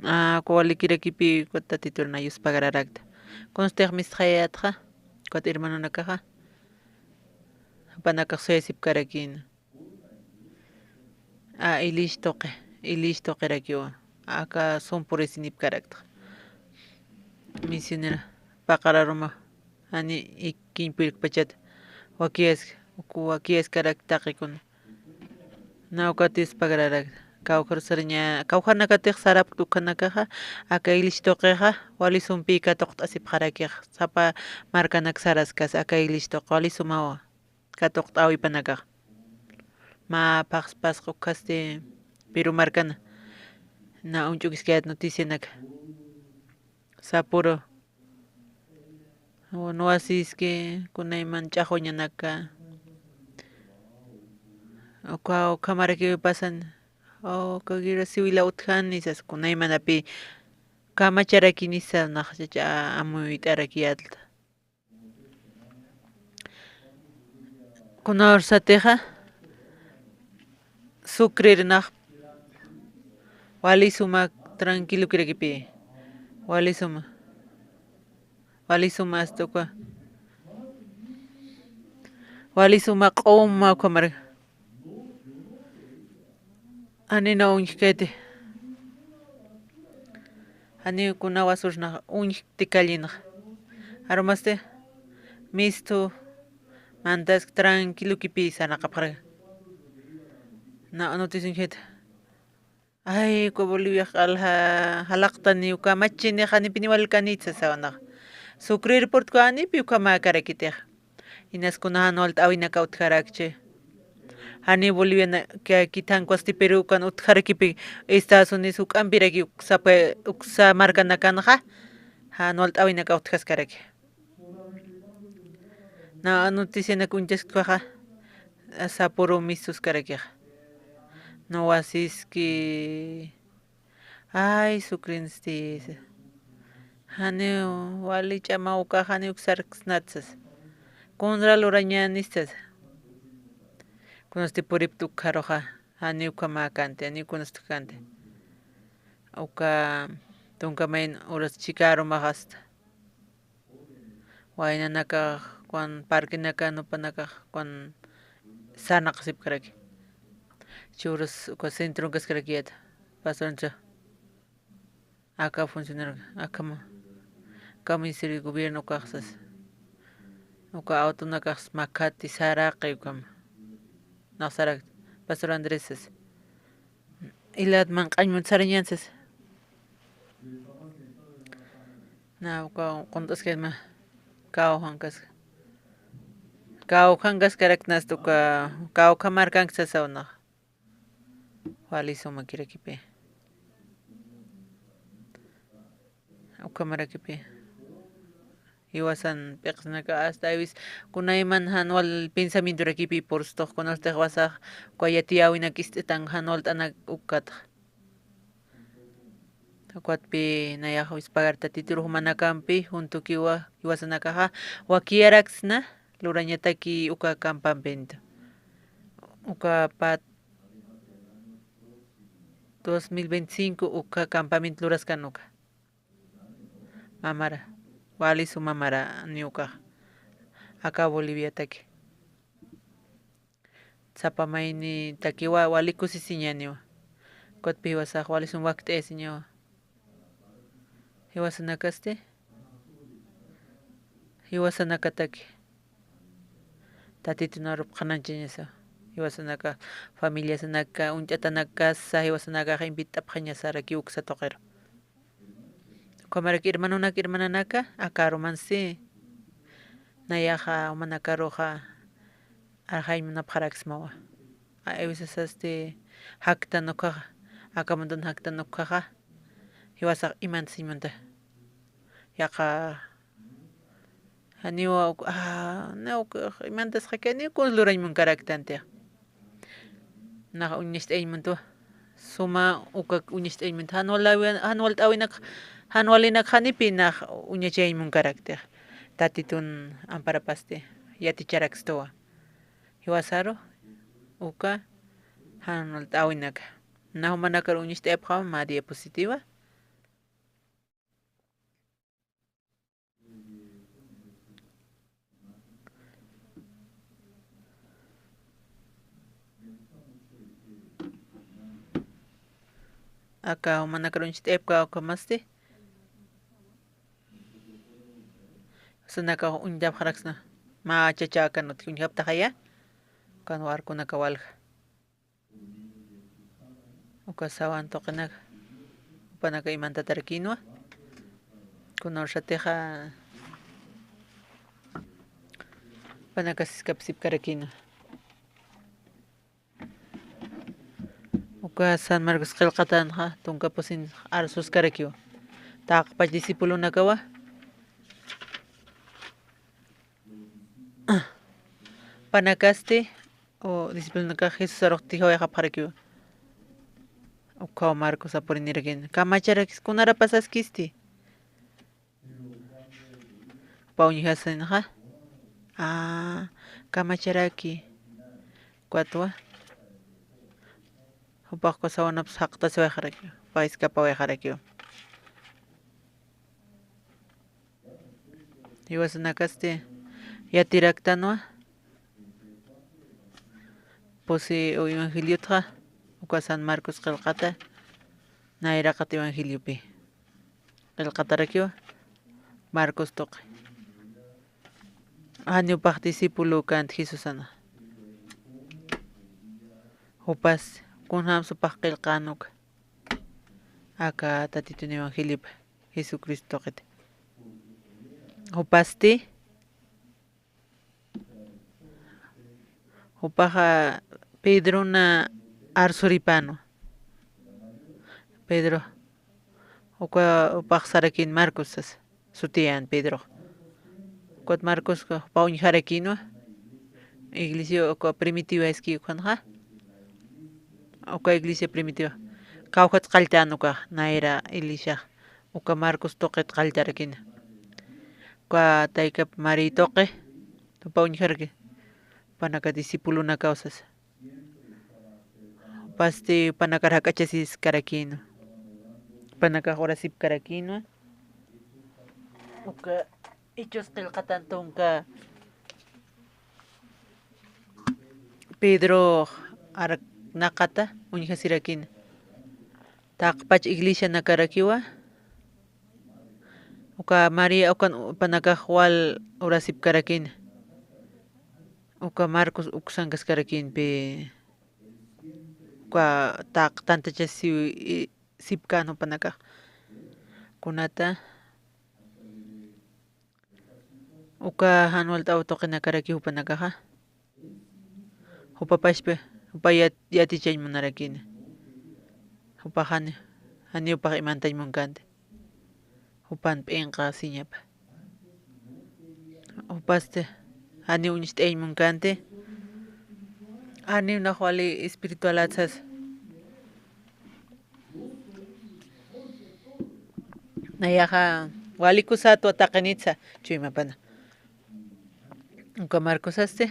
Aa, uka walikirakipi ukat Tatitur na yuspagararakta. Kunstix mistxayayatxa, ukat hermanonakaxa, jupanakax suyasipkarakïna. A, ilish tuqi, ilish tuqirakiwa, aka sum purisinipkaraktxa. Misionera paqar aruma, jani ikiñ pillkpachat wakiyask, uku wakiyaskarakta taqikuna. Na ukat yuspagararaktxa. Kawkhar saraña, kawkhanakatix sarapkt ukhanakaxa, aka ilish tuqixa, wali sumpï katuqt'asipxarakixa. Sapa markanak saraskas, aka ilish tuqi, wali sumawa katuqt'äwipanakaxa. Mä phaxspasqa ukhasti Perú markana, na uñch'ukiskayät noticianaka. Sapüru, nuwasiski kunayman ch'axwañanaka, uka, ukhamarakiw pasan, uka guerra civila utjani sas, kunaymanapï kamacharakini sas, nax chachá amuyt'arakiyätla. Kuna ursatixa, Sucrer nax wali suma tranquilokirakipi, wali suma, wali suma hasta uka, wali suma q'uma ukhamar. Janina uñjkiti. Janiw kuna wasürnax uñjkti callenxa. Arumasti mistu mantask tranquilokipï sarnaqapxaraki. Na noticia uñjkiti. Ay, uka Boliviax q'al jalaqtani, uka machinix janipiniw walkanït sasawa nax. Sucre aeropuertku janipi ukhamäkarakitixa. Inas kuna jan walt'äwinaka utjarakchi. Janiw Bolivianakakit, jan ukhasti Perú ukan utjarakipï, Estados Unidos juk'ampiraki uksa pue, uksa markanakanxa, jan walt'äwinaka utjaskaraki. Na noticianak uñchasktwaxa, sapüru mistuskarakixa. Nuwasiski. Ay, Sucrensti. Janiw, wali ch'ama ukax janiw sarksnat sas. Kunsa lurañäni sas. Kunasti puripkt ukkharuxa, janiw ukhamäkanti, janiw kunasti ukanti. Uka tunka mayn uras chhika arumax asta. Waynanakax, kun parquenaka, nupanakax, kun sarnaqasipkaraki. Churus, uka centron kaskarakiyät. Pastorancha. Aka funcionario, aka ma-, aka Ministerio de Gobierno ukax sas. Uka autonakax makhati saraqi ukama. Nax sarakt, Pastor Andrés sas. Ilat manq'añ mut sarañän sas. Na, uka qunt'askayma, kawjankas. Kawjankaskaraknasti uka, kawkha markank sasaw nax. Wali sumakirakipi. Ukhamarakipi. Jiwasan p'iqsinaka hasta aywis kunayman jan wal pensamientorakipi purstux, kunastix jiwasax uka yatiyäwinak ist'itan jan walt'anak ukatxa. Ukatpi nayax wispagar Tatitur jumanakampi juntukiwa jiwasanakaxa wakiyaraksna lurañataki uka campamento. Uka pat dos mil veinticinco uka campamento luraskan uka. Mamara, wali suma mamara niw ukax. Aka Boliviataki. Sapa maynitakiwa wali kusisiñäniwa. Ukatpi jiwasax wali sum wakt'ayasiñawa. Jiwasanakasti, jiwasanakataki Tatitun arupxanañchañasa. Jiwasanaka, familiasanaka, uñch'atanakasa jiwasanakax invit'apxañasaraki uksa tuqiru. Ukhamaraki hermanonak, hermananaka, aka arumansi nayaxa jumanakaruxa arxañ munapxaraksmawa. A veces este jaktan ukhaxa, aka muntan jaktan ukhaxa, jiwasax imantsiñ munta. Yaqha Janiwa uk, ah, na uk, imantasxakani, kuns lurañ munkaraktanti. Nax uñacht'añ muntu. Suma uka uñacht'añ muntu. Jan walawi, jan walt'awinak, jan walinak janipi nax uñachañ munkarakti. Tatitun amparapasti, yaticharakstuwa. Jiwasaru, uka, jan walt'awinak. Na jumanakar uñacht'ayapxam, María positiva. Aka jumanakar uñacht'ayapka ukamasti. Sanaka uñtapxaraksna. Mä chacha akan utji uñjaptaxaya. Ukan warkunaka walja. Uka sawan tuqinaka, jupanaka imantatarkinwa. Kuna ursatixa, jupanaka siskapsipkarakinwa. Uka San Marcos qillqatanxa, tunka pusin arsuskarakiwa. Taqpach discipulonakawa. Panakasti, o discipulonaka Jesusarux tijawayxapxarakiwa. Ukhaw Marcos apurinirakina. Kamacharakis, kunarapasaskisti. Jupa uñjasinxa. Ah, kamacharaki. Ukatwa. Jupax uka sawanapsa jaqtasiwayxarakiwa. Jupax iskapawayxarakiwa. Jiwasanakasti yatiraktanwa. Pusi u evangeliotxa, uka San Marcos qillqata, nayraqat evangeliopi. Qillqatarakiwa, Marcos tuqi. Janiw jupax discípulo kant Jesusana. Jupas, kunjams jupax qillqän uka. Aka Tatitun evangeliopa. Jesucristo tuqit. Jupasti, jupaxa Pedrona arsuripanwa. Pedro, uka, jupax sarakin Marcos sasa, sutiyän Pedrox. Ukat Marcos jupa uñjarakinwa. Iglesia uka primitiva iski ukhanxa. Uka iglesia primitiva. Kawkhat qalltän ukax, nayra iglesiax. Uka Marcos tuqit qalltarakina. Uka taykap Mari tuqi, jupa uñjaraki. Jupanaka discipulonakaw sasa. Jupasti jupanakar jak'achasiskarakina. Jupanakax urasipkarakina. Uka Hechos qillqatan tunka Pedro arnaqata uñjasirakina. Taqpach iglesianakarakiwa. Uka María ukan jupanakax wal urasipkarakina. Uka Marcos uksankaskarakinpi. Uka taq tantachasiw, i, sipkän jupanakax. Kunata. Uka jan walt'aw tuqinakaraki jupanakaxa. Jupapachpa, jupa yat-, yatichañ munarakina. Jupax jani, jani jupax imantañ munkänti. Jupan p'inqasiñapa. Jupasti, jani uñst'ayañ munkänti. Jani unax wali espiritualat sasa. Nayaxa wali kusatwa taqinitsa chuymapana. Uka Marcosasti,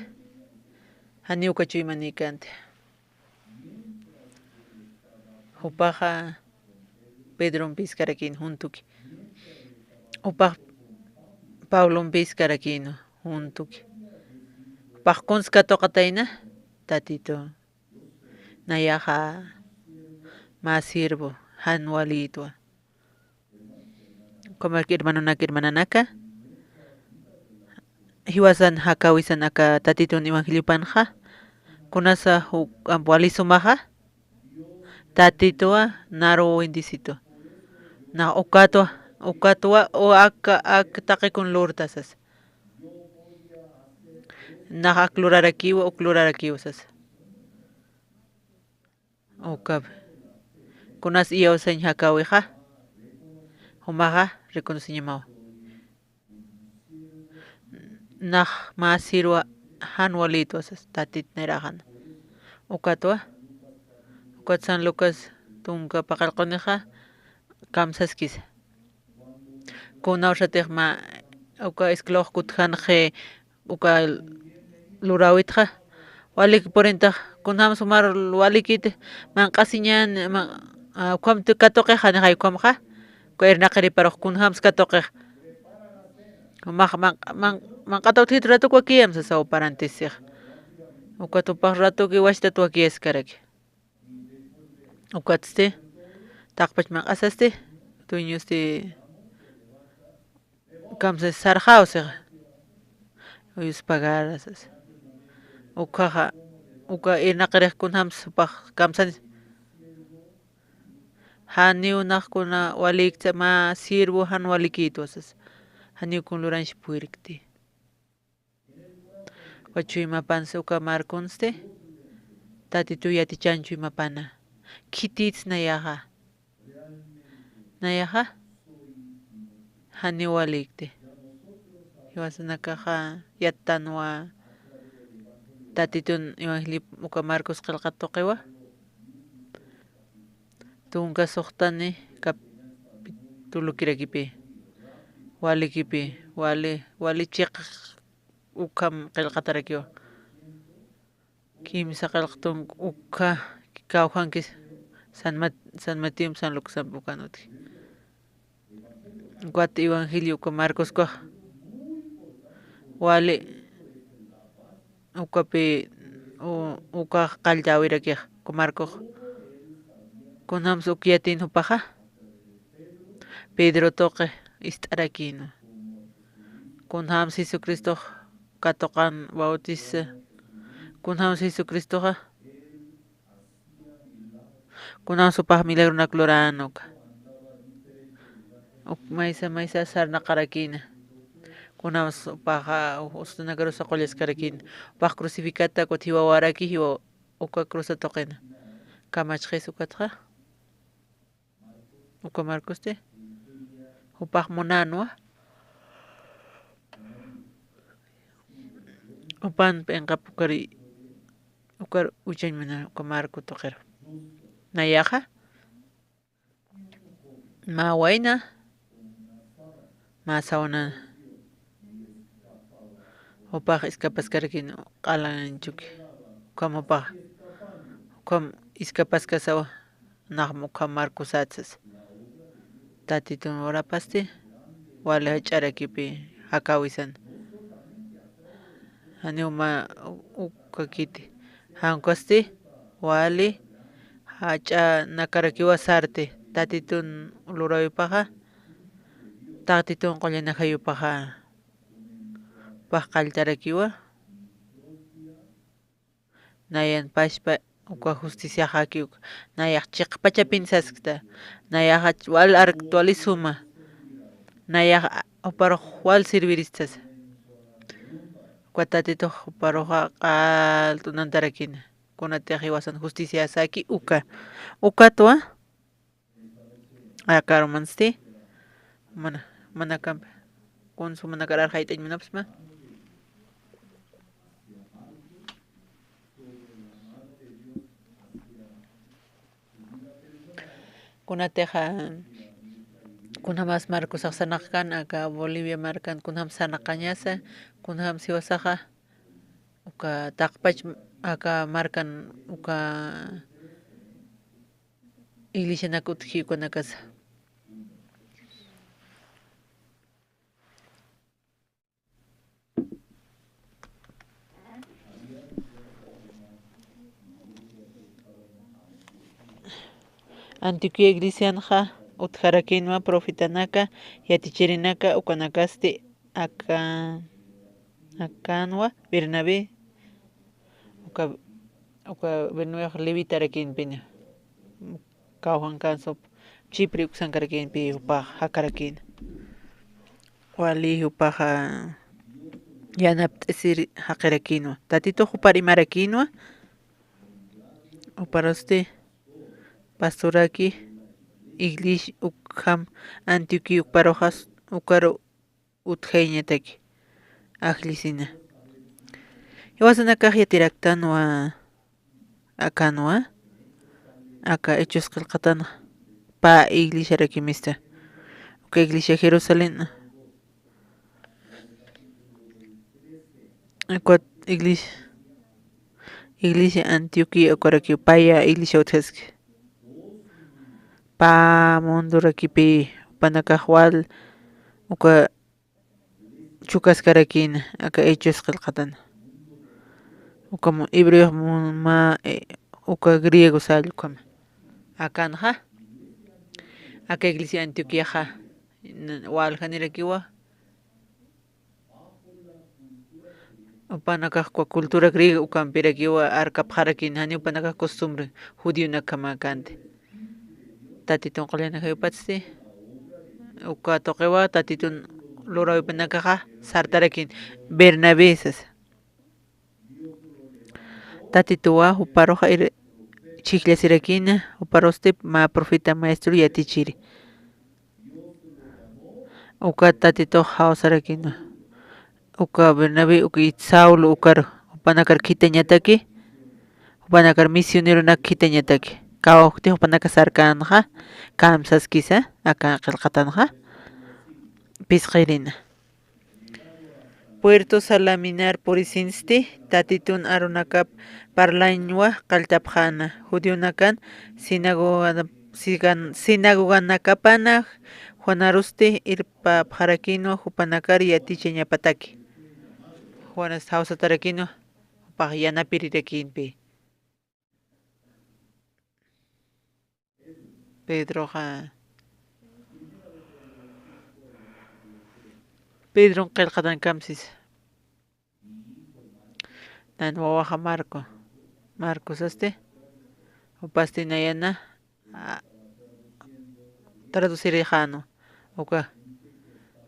jani uka chuymanïkänti. Jupaxa Pedrompiskarakïn juntuki. Jupax Pablompiskarakïn juntuki. Jupax kuns katuqatayna, Tatitu. Nayaxa mä siervo, jan walïtwa. Ukhamarak hermanonaka, hermananaka, jiwasan jakäwisan aka Tatitun evangeliopanxa, kunasa juk amp wali sumaxa, Tatituwa naru bendecitwa. Nax ukatwa, ukatwa, u ak, ak taqikun lurta sasa. Nax ak lurarakiwa, uk lurarakiwa sasa. Ukap. Kunas iyawsañ jakäwixa, jumaxa reconociñamawa. nax mä sirwa jan walïtwa sas, Tatit nayraxan. Ukatwa, ukat San Lucas tunka paqallqunixa kamsaskisa. Kunawsatix mä uka esclavox kutjanxi uka luräwitxa, walik purintax, kunjams umar walikiti, manq'asiñan, man-, a, ukham katuqix, janixay ukhamxa, uka irnaqiriparux kunjams katuqix. Jumax man-, man-, manq'ataw thit ratuk wakiyam sasa uparantisix. Ukat jupax ratuki wachtat wakiyaskaraki. Ukatsti, taqpach manq'asasti, dueñosti, kamsas sarxaw sixa. Uyus pagar sasa. Ukhaxa, uka irnaqirix kunjams jupax kamsani. Janiw nax kuna walikta mä sirvo jan walikïtwa sasa. Janiw kun luranch purirkti. Uka chuymapansa uka Marconsti, Tatituw yatichan chuymapana. Khitïts nayaxa. Nayaxa, janiw walïkti. Jiwasanakaxa yattanwa Tatitun evangelio uka Marcos qillqat tuqiwa. Tunka suxtani capitulokirakipi, walikipi, wali, wali chiq ukham qillqatarakiwa. Kimsa qillqtun ukha kawjankis San Mat-, San Mateo, San Lucas, San Juan utji. Ukat evangelio uka Marcoskwa wali ukapi, u-, ukax qalltäwirakix uka Marcox. Kunjams uk yatin jupaxa, Pedro tuqi ist'arakïnwa. Kunjams Jesucristox katuqan bautizsa. Kunjams Jesucristoxa, kunjams jupax milagronak luran uka. Uk maysa maysa sarnaqarakïna. Kunjams jupaxa usunakarusa qullaskarakïna. Jupax crucificata ukat jiwawaraki, jiwa uka cruza tuqina. Kamachxis ukatxa. Uka Marcosti, jupax munänwa. Jupan p'inqap ukar, ukar uchañ munän uka Marco tuqiru. Nayaxa, mä wayna, mä sawnana. Jupax iskapaskarakïn q'alanchuki. Ukham jupax, ukham iskapaskasawa, naxma ukham Marcosat sasa. Tatitun urapasti, wali jach'arakipi jakäwisan. Janiw mä ukakiti. Jan ukasti, wali jach'anakarakiwa sarti. Tatitun luräwipaxa, Tatitun qullanakayupaxa. Jupax qalltarakiwa. Nayan pachpa uka justiciaxaki uka. Nayax chiqpachapin saskta. Nayaxa wal arkt wali suma. Nayax a-, juparux wal sirvirista sasa. Uka Tatitux juparuxa q'al t'unantarakina. Kunatix jiwasan justiciasaki uka. Ukatwa. Aka arumansti, mana, manakampi, kunsu manakar arxayt'añ munapsma. Kunatixa, kunjamas Marcosax sarnaqkan, aka Bolivia markan, kunjam sarnaqañasa, kunjam siwasaxa, uka taqpach, aka markan, uka iglesianak utji ukanakasa. Antioquía iglesianxa utjarakinwa profetanaka, yatichirinaka, ukanakasti aka, akanwa Bernabé, uka, uka Bernabéx levitarakinpina, kawjankansup Chipre uksankarakinpi jupax jakarakina. Wali jupaxa yanapt'asir jaqirakinwa. Tatitux jupar imarakinwa. Juparusti pastoraki iglesia ukham Antioquía ukparuxas ukaru utjayañataki. ajllisina. Jiwasanakax yatiraktanwa akanwa, aka Hechos qillqatan pä iglesiarakimista. Uka iglesia Jerusalén, uka iglesia, iglesia Antioquía ukarakiw paya iglesia utjaski. Pä mundorakipi jupanakax wal uka chukaskarakïna, aka Hechos qillqatan. Uka mu-, hebreo mu-, mä, eh, uka griego sall ukhama. Akanxa, aka iglesia Antioquiaxa, n-, waljanirakiwa, jupanakax uka cultura griega ukampirakiwa arkapxarakïna, janiw jupanakax costumbre judionak ukhama akanti. Tatitun qullan ajayupatsti, uka tuqiwa Tatitun luräwipanakaxa sartarakïna, Bernabé sasa. Tatituwa juparuxa ir-, chhijllasirakïna, juparusti mä profeta maestro yatichiri. Uka Tatitux jawsarakïna. Uka Bernabé, uka Saulo, ukar, jupanakar khithañataki, jupanakar misioneronak khithañataki. Kawkti jupanaka sarkänxa, kamsaskisa, aka qillqatanxa, phisqirina. Puerto Salaminar purisinsti, Tatitun arunakap parlañwa qalltapxäna, judionakan sinagoga-, sigan-, sinagoganakapana Juanarusti irpapxarakïnwa jupanakar yatichañapataki. Juanas jawsatarakïnwa, jupax yanapirirakïnpi. Pedroxa, Pedron qillqatan kamsisa. Nan wawaxa Marco. Marcos sasti, jupasti nayana, a, traducirixänwa. Uka,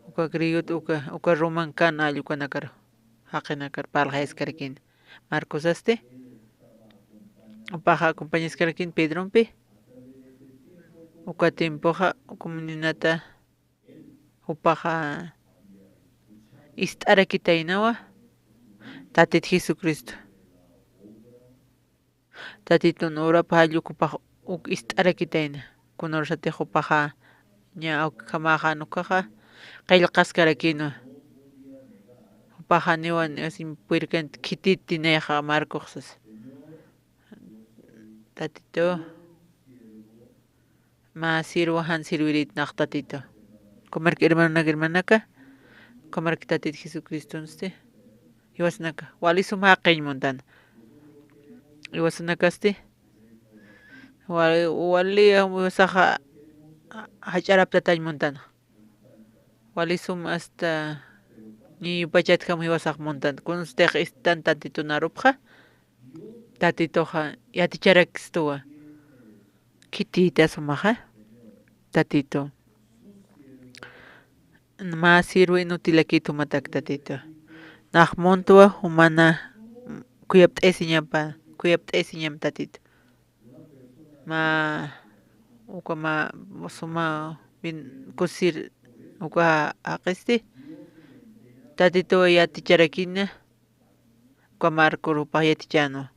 uka griego, uka, uka roman kan all ukanakar, jaqinakar parlxayaskarakïna. Marcos sasti, jupaxa acompañaskarakïna Pedrompi. Uka tiempoxa comunionata jupaxa ist'arakitaynawa Tatit Jesucristo. Tatitun urap jall ukhupax uk ist'arakitayna. Kunarusatix jupaxa ña ukhamäxan ukaxa qillqaskarakïnwa. Jupaxa janiwan asiñ purirkanti, khititi nayxa Marcox sasa. Tatitu. Mä sirwa jan sirwirït nax Tatitu. Ukhamarki hermanonak hermanaka, ukhamarki Tatit Jesucristonsti, jiwasanaka, wali sum jaqiñ muntana. Jiwasanakasti, wali, wali jiwasaxa jach'araptatañ muntana. Wali sum hasta ñiñupachatjam jiwasax muntan. Kunstix istan Tatitun arupxa, Tatituxa yaticharakstuwa. Khitïta sumaxa, Tatitu. Mä sirwi inutilakït jumatak Tatitu. Nax muntwa jumana kuyapt'ayasiñapa, kuyapt'ayasiñam Tatitu. Mä, uka mä, suma bin kusir, uka jaqisti, Tatituw yaticharakïna, uka Marcor jupax yatichänwa.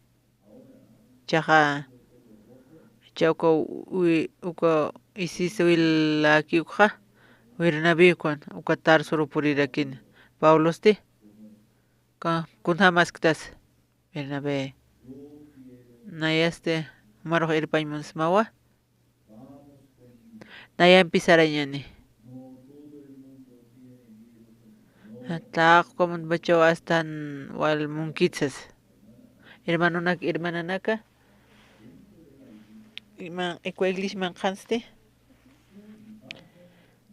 Jichhaxa, jichha uka wi-, uka Isis wilaki ukxa, Bernabé ukwan, uka Tarsor purirakïna. Pablosti, ka-, kunjamasktas. Bernabé. Nayasti, jumarux irpañ munsmawa. Nayampi sarañani. Taqu comunpachaw astan wal munkitsas. Hermanonak, hermananaka. Ima, ikwa iglesia manqhansti.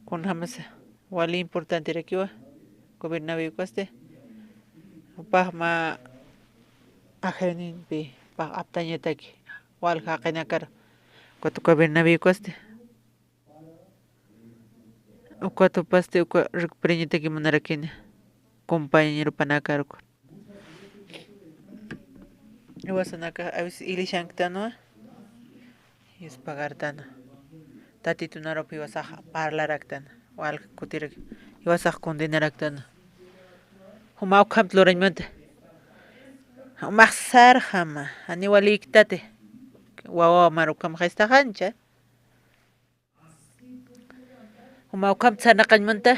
Kunjamas wali importanterakiwa, gobernawï ukasti, jupax mä ajayunimpi, jupax aptañataki, wal jaqinakar, ukat gobernawï ukasti, ukat jupasti, uka recuperañataki munarakini, compañeropanakar, uka. Jiwasanakax a veces iglesianktanwa, yuspagartana. Tatitun arup jiwasax parlaraktana. Walja kutirak jiwasax condenaraktana. Juma ukhamt lurañmanta. Jumax sarxama, janiw walïktati. Wawa mar ukham jistaxancha. Juma ukhamt sarnaqañmanta,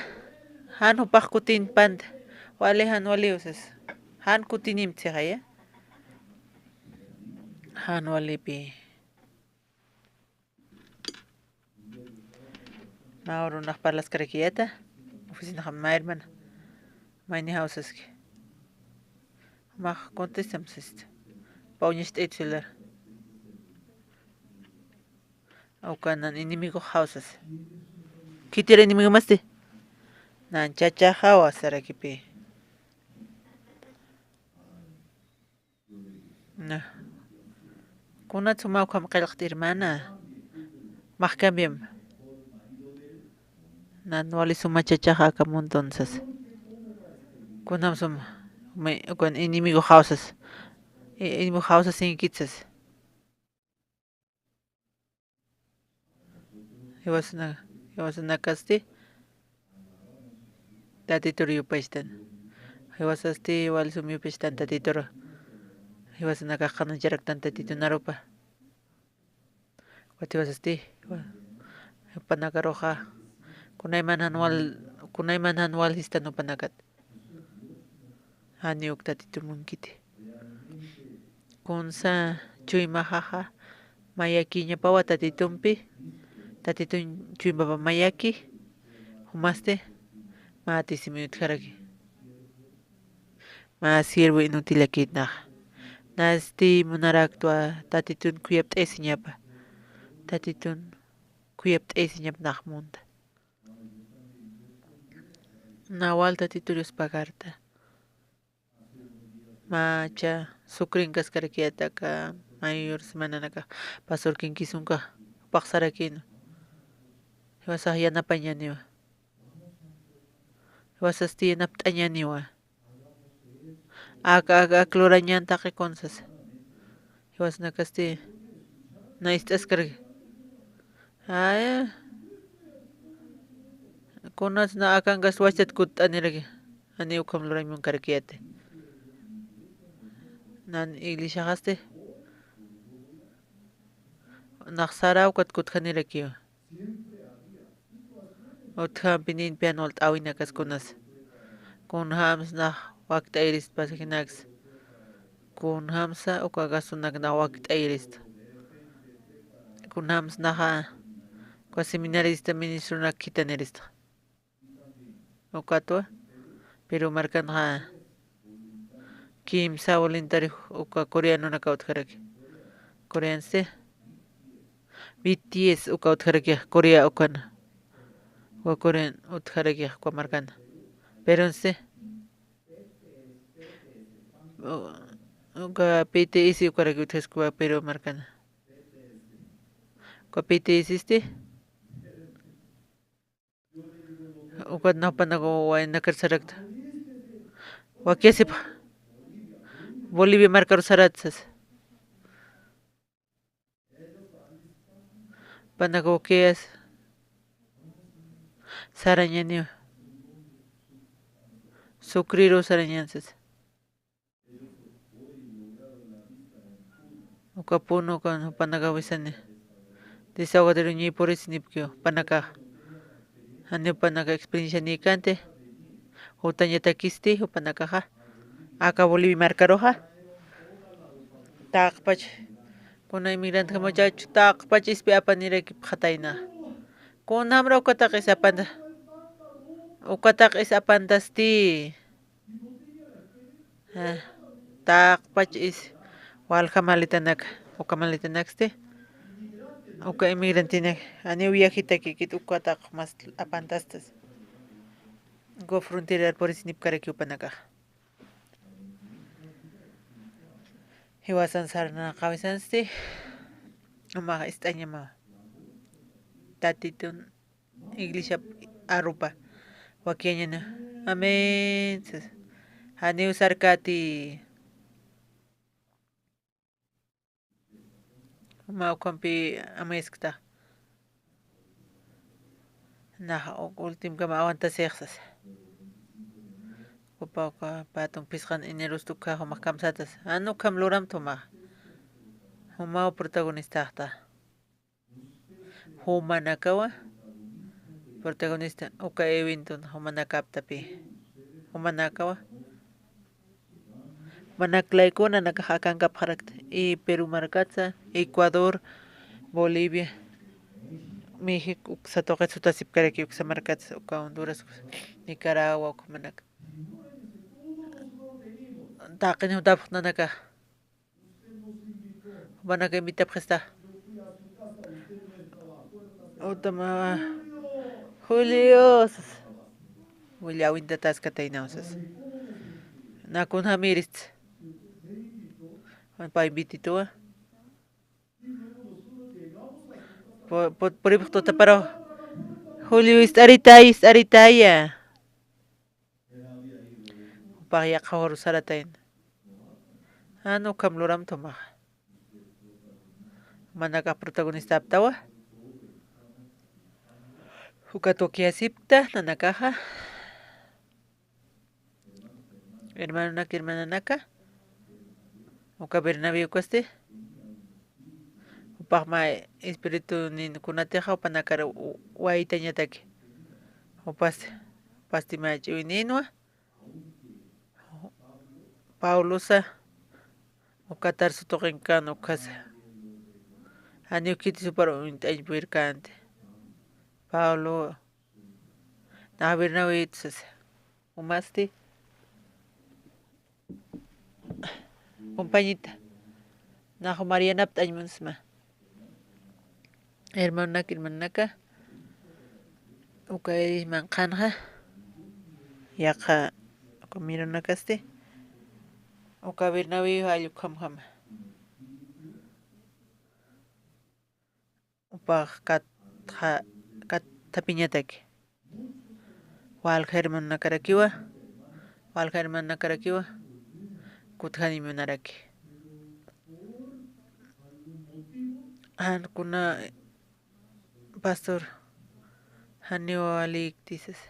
jan jupax kutinpanta, wali jan waliw sas. Jan kutinimtix aya. Jan walipi. Mä urunax parlaskarakiyäta, oficinax mä hermana. Mayni jawsaski. Jumax contestam sista. Pawñacht'ayt celular. Uka nan enemigox jawsas. Khitir enemigomasti. Nan chachaxawa sarakipï. Na. Kunats suma ukham qillqt hermana. Max cambiam. Nan wali suma chachaxa aka mundo sas. Kunam suma. Me, ukan enemigo jawsas. E, enemigo jawsas inkitsas. Jiwasana-, jiwasanakasti Tatitur yupastan. Jiwasasti wali sum yupastan Tatitur. Jiwasanakax qhanacharaktan Tatitun arupa. Ukat jiwasasti, wa-, jupanakaruxa, kunayman jan wal, kunayman jan wal sistan jupanakat. Janiw uk Tatitu munkiti. Kunsa chuymaxaxa mayakiñapawa Tatitumpi, Tatitun chuymapa mayaki, jumasti mä tisimi utjaraki. Mä siervo inutillakiñax. Nasti munaraktwa Tatitun khuyapt'ayasiñapa. Tatitun khuyapt'ayasiñap nax munta. Nawal Tatitur yuspagarta. Macha sukrinkaskarakiyätaka mayor semananakax pastor kinkisunka paxsarakïna. Jiwasax yanapañäniwa. Jiwasasti yanapt'añäniwa. Ak, ak, ak lurañän taqi kunsas. Jiwasanakasti na ist'askaraki. Ay, kunats na akankas wachtat kutt'aniraki. Janiw ukham lurañ munkarakiyäti. Nan iglesiaxasti. Nax sara ukat kutjanirakiwa. Utjampi ninpi jan walt'äwinakas kunas. Kunjams nax wakt'ayirist pasajenaks. Kunjamsa uka gastunak nax wakt'ayirist. Kunjams naxa uka seminarista ministronak khitanirist. Ukatwa, Perú markanxa kimsa voluntario uka coreanonaka utjaraki. Coreansti, B T S uka utjaraki, Corea ukan. Uka Corean utjaraki uka markan. Perunsti, u-, uka P T S ukaraki utjaski uka Perú markan. Uka P T S isti, ukat nax jupanakaw waynakar sarakta. Wakyasipxa. Bolivia markaru sarat sas. Jupanakaw wakyas sarañäniwa. Sukriru sarañän sas. Uka punu ukan jupanakaw awisani. Desahogadero ñi purisinipkiw jupanakax. Jani jupanaka experiencianïkanti. Jutañatakisti jupanakaxa. Aka Bolivia markaruxa. Taqpach. Kuna inmigrantjamachachu taqpach ispi apaniraki pxatayna. Kunjamra ukataq is apanta. Ukataq is apantasti. Ah, taqpach is walja maletanak, uka maletanaksti, uka inmigrantinak, janiw viajitakikit ukataq mas apantastas. Uka fronterar purisinipkaraki jupanakax. Jiwasan sarnaqawisansti, jumax ist'añamawa. Tatitun iglesiap arupa wakyañäni. Amén. Janiw sarkati. Mä ukhampi amuyaskta. Nax uk ultimkama aguantasix sasa. Pawka patun phisqan enerostu ukha jumax kamsatas. Jan ukham luramta jumax. Jumaw protagonistaxta. Jumanakawa protagonista uka eventon jumanakaptapï. Jumanakawa. Jumanak laykuna nanakax akankapxarakta. Y Perú markatsa, Ecuador, Bolivia, México, uksa tuqit sutasipkaraki uksa markatsa, uka Honduras, Nicaragua, ukhamanaka. Taqin jutapxta nanakax. Jumanaka invitapxista. Utama Julio, sas. Willawintataskataynaw, sas. Nakun jamirist. Juan pa invitituwa. Pu-, pu-, puripxtutaparaw. Julio, ist'aritay, ist'aritaya. Jupax yaqha juru saratayna. Jan ukham luramta jumaxa. Jumanakax protagonistaptawa. Ukat ukiyasipkta nanakaxa. Hermanonaka, hermananaka. Uka Bernabé ukasti. Jupax mä espiritunin kunatixa jupanakar waytañataki. Jupasti, jupasti mä ch'iwininwa. Pablosa, uka Tarso tuqinkan ukhasa. Janiw khitis jupar uñt'añ purirkänti. Pablo, nax Bernabé sasa. Jumasti. Compañita. Nax jumar yanapt'añ munsma. Hermanonaka, hermananaka. Uka manqhanxa. Yaqha uka mironakasti. Uka Bernabé jall ukhamjama. Jupax katxa-, katxapiñataki. Walja hermanonakarakiwa, walja hermanonakarakiwa, kutjani munaraki. Jan kuna pastor, janiw walïkti sasa.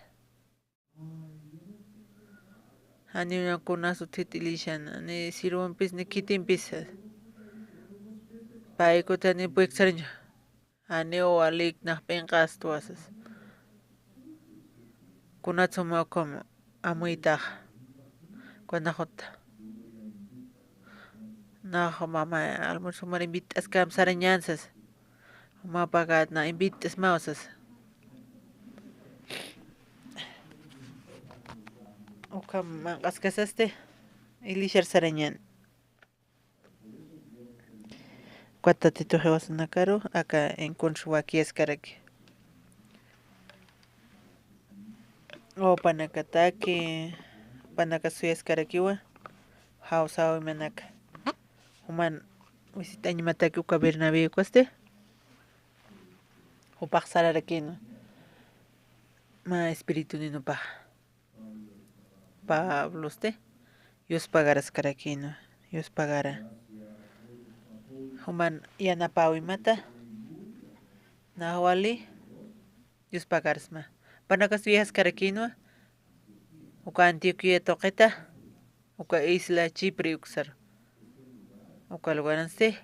Janiw kunas utjit ilishan, ni sirvumpis ni khitimpis. Pay kutani puykchariña. Janiw walïk nax p'inqastuwa sas. Kunats juma ukham amuytax. Kuna juta. Nax mama almuerzo jumar invit'askam sarañän sas. Jumapakat na invit'asmaw sas. Ukham manq'askasasti, ilishar sarañän. Ukat Tatitu jiwasanakaru, aka encuentro wakiyaskaraki. Jupanakataki, jupanaka suyaskarakiwa, jawsäwimanaka. Juman visitañamataki uka Bernabé ukasti. Jupax sararakïnwa. Mä espiritunin jupax. Pablosti. Yuspagaraskarakïnwa. Yuspagara. Juman yanapäwimata. Nax wali. Yuspagarsma. Jupanakasti viajaskarakïnwa. Uka Antioquía tuqita. Uka isla Chipre uksar. Uka lugaransti.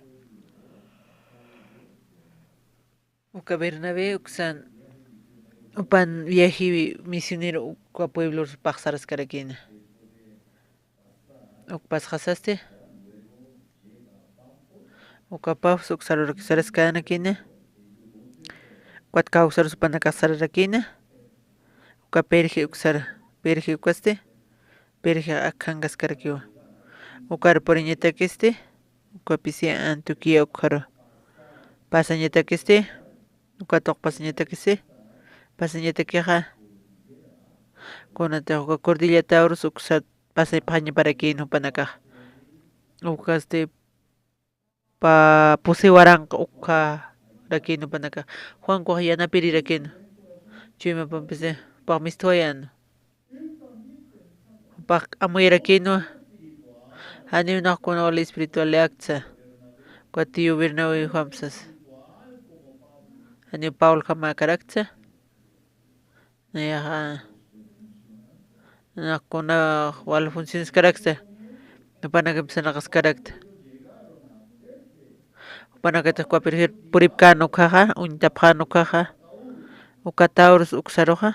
Uka Bernabé uksan jupan viajiwi misionero uka pueblor paxsaraskarakïna. Uk pasxasasti. Uka Pafos uksarur saraskänakïna. Ukat kawsarus jupanakax sararakïna. Uka Perge uksar, Perge ukasti. Perge akhankaskarakiwa. Ukar puriñatakisti, uka Pisidia Antioquía ukxaru pasañatakisti, uka tuq pasañatakisti, pasañatakixa, kunatix uka Cordillataurus uksa pasipxañaparakïn jupanakax. Ukasti pa pusi waranqa ukxarakïn jupanakax. Juankuxa yanapirirakïn. Chuymapampis, eh, jupax mistwayän. Jupax amuyarakïnwa. Janiw nax kuna wali espiritual aktsa. Uka tiyu Bernabé jumpsas. Janiw Paul jamäkaraksa. Nayaxa Kuna wal funcioneskarakta, jupanaka empesanakaskarakta. Jupanakatix uka puripkän ukhaxa, uñtapxän ukhaxa, uka Taurus uksaruxa,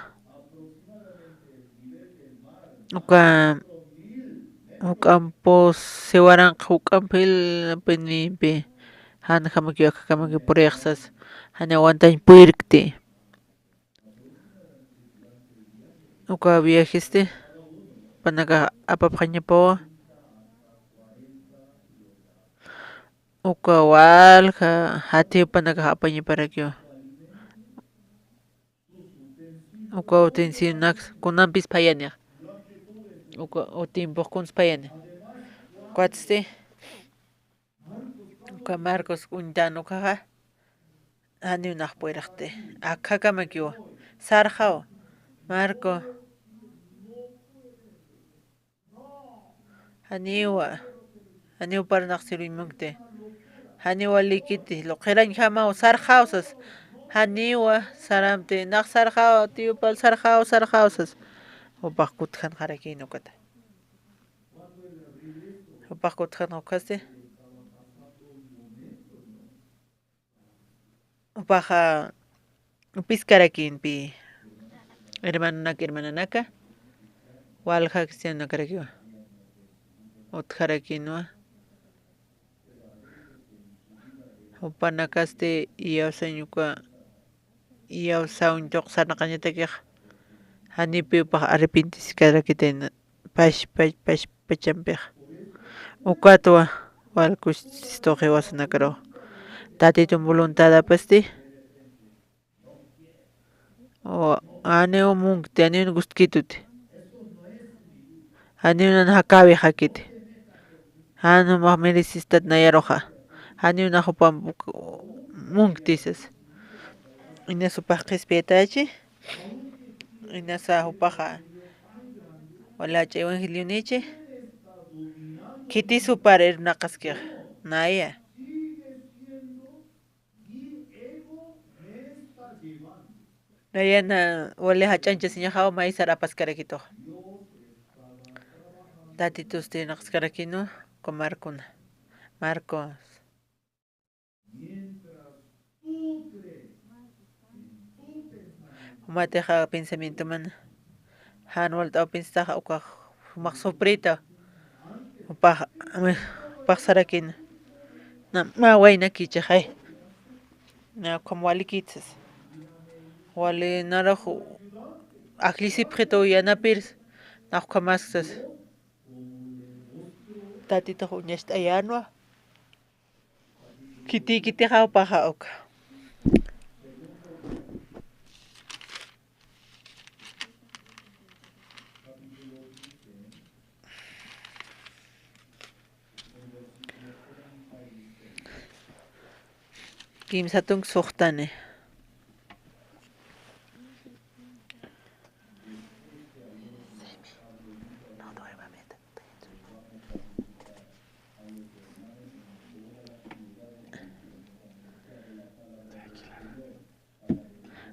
uka juk'amp siwaranqa, juk'amp jilpinimpi, janjamakiw akhakamaki purixsas, janiw awantañ purirkti. Uka viajesti jupanakax apapxañapawa, uka walja jathiw jupanakax apañaparakiwa. Uka utensilionaks kunampis phayanixa, uka tiempux kuns phayani. Ukatsti uka Marcos uñtän ukhaxa, janiw nax purirkti. Akhakamakiwa sarxawa, Marco. Janiwa, janiw parlanax sirviñ munkti. Janiw walikiti, luqhirañjamaw, sarxaw sas. Janiwa saramti, nax sarxaw, tiyupal sarxaw, sarxaw sas. Jupax kutjanxarakïn ukata. Jupax kutjanxa ukasti. Jupaxa upiskarakïnpi, hermanonaka, hermananaka, walja cristianonakarakiwa utjarakïnwa. Jupanakasti iyawsañ uka, iyawsañ tuq sarnaqañatakixa, janipi jupax arrepentiskarakitayna. Pach, pach, pach, pachampixa. Ukatwa, wal kusistu jiwasanakaruxa. Tatitun voluntadapasti. O, janiw munkti, janiw gustkituti. Janiw nan jakäwixakiti. Jan jumax merecistat nayaruxa. Janiw nax jupamp munkti sas. Inas jupax qhispiyatachi. Inasa jupaxa wali jach'a evangelionïchi. Khitis jupar irnaqaskix. Naya. Nayana wali jach'añchasiñaxaw maysar apaskarakituxa. Tatitusti irnaqaskarakïnwa, uka Marcona. Marcos. Jumatixa pensamientomana. Jan walt'aw pensaxa ukax jumax sufrita. Jupax, jupax sarakïna. Na, mä waynakichixay. Na, ukham walikït sas. Wali narux ajllisipxitu yanapir, nax ukhamask sas. Tatitux uñacht'ayänwa. Khitiykitixa jupaxa uka. Kimsa tunka suxtani.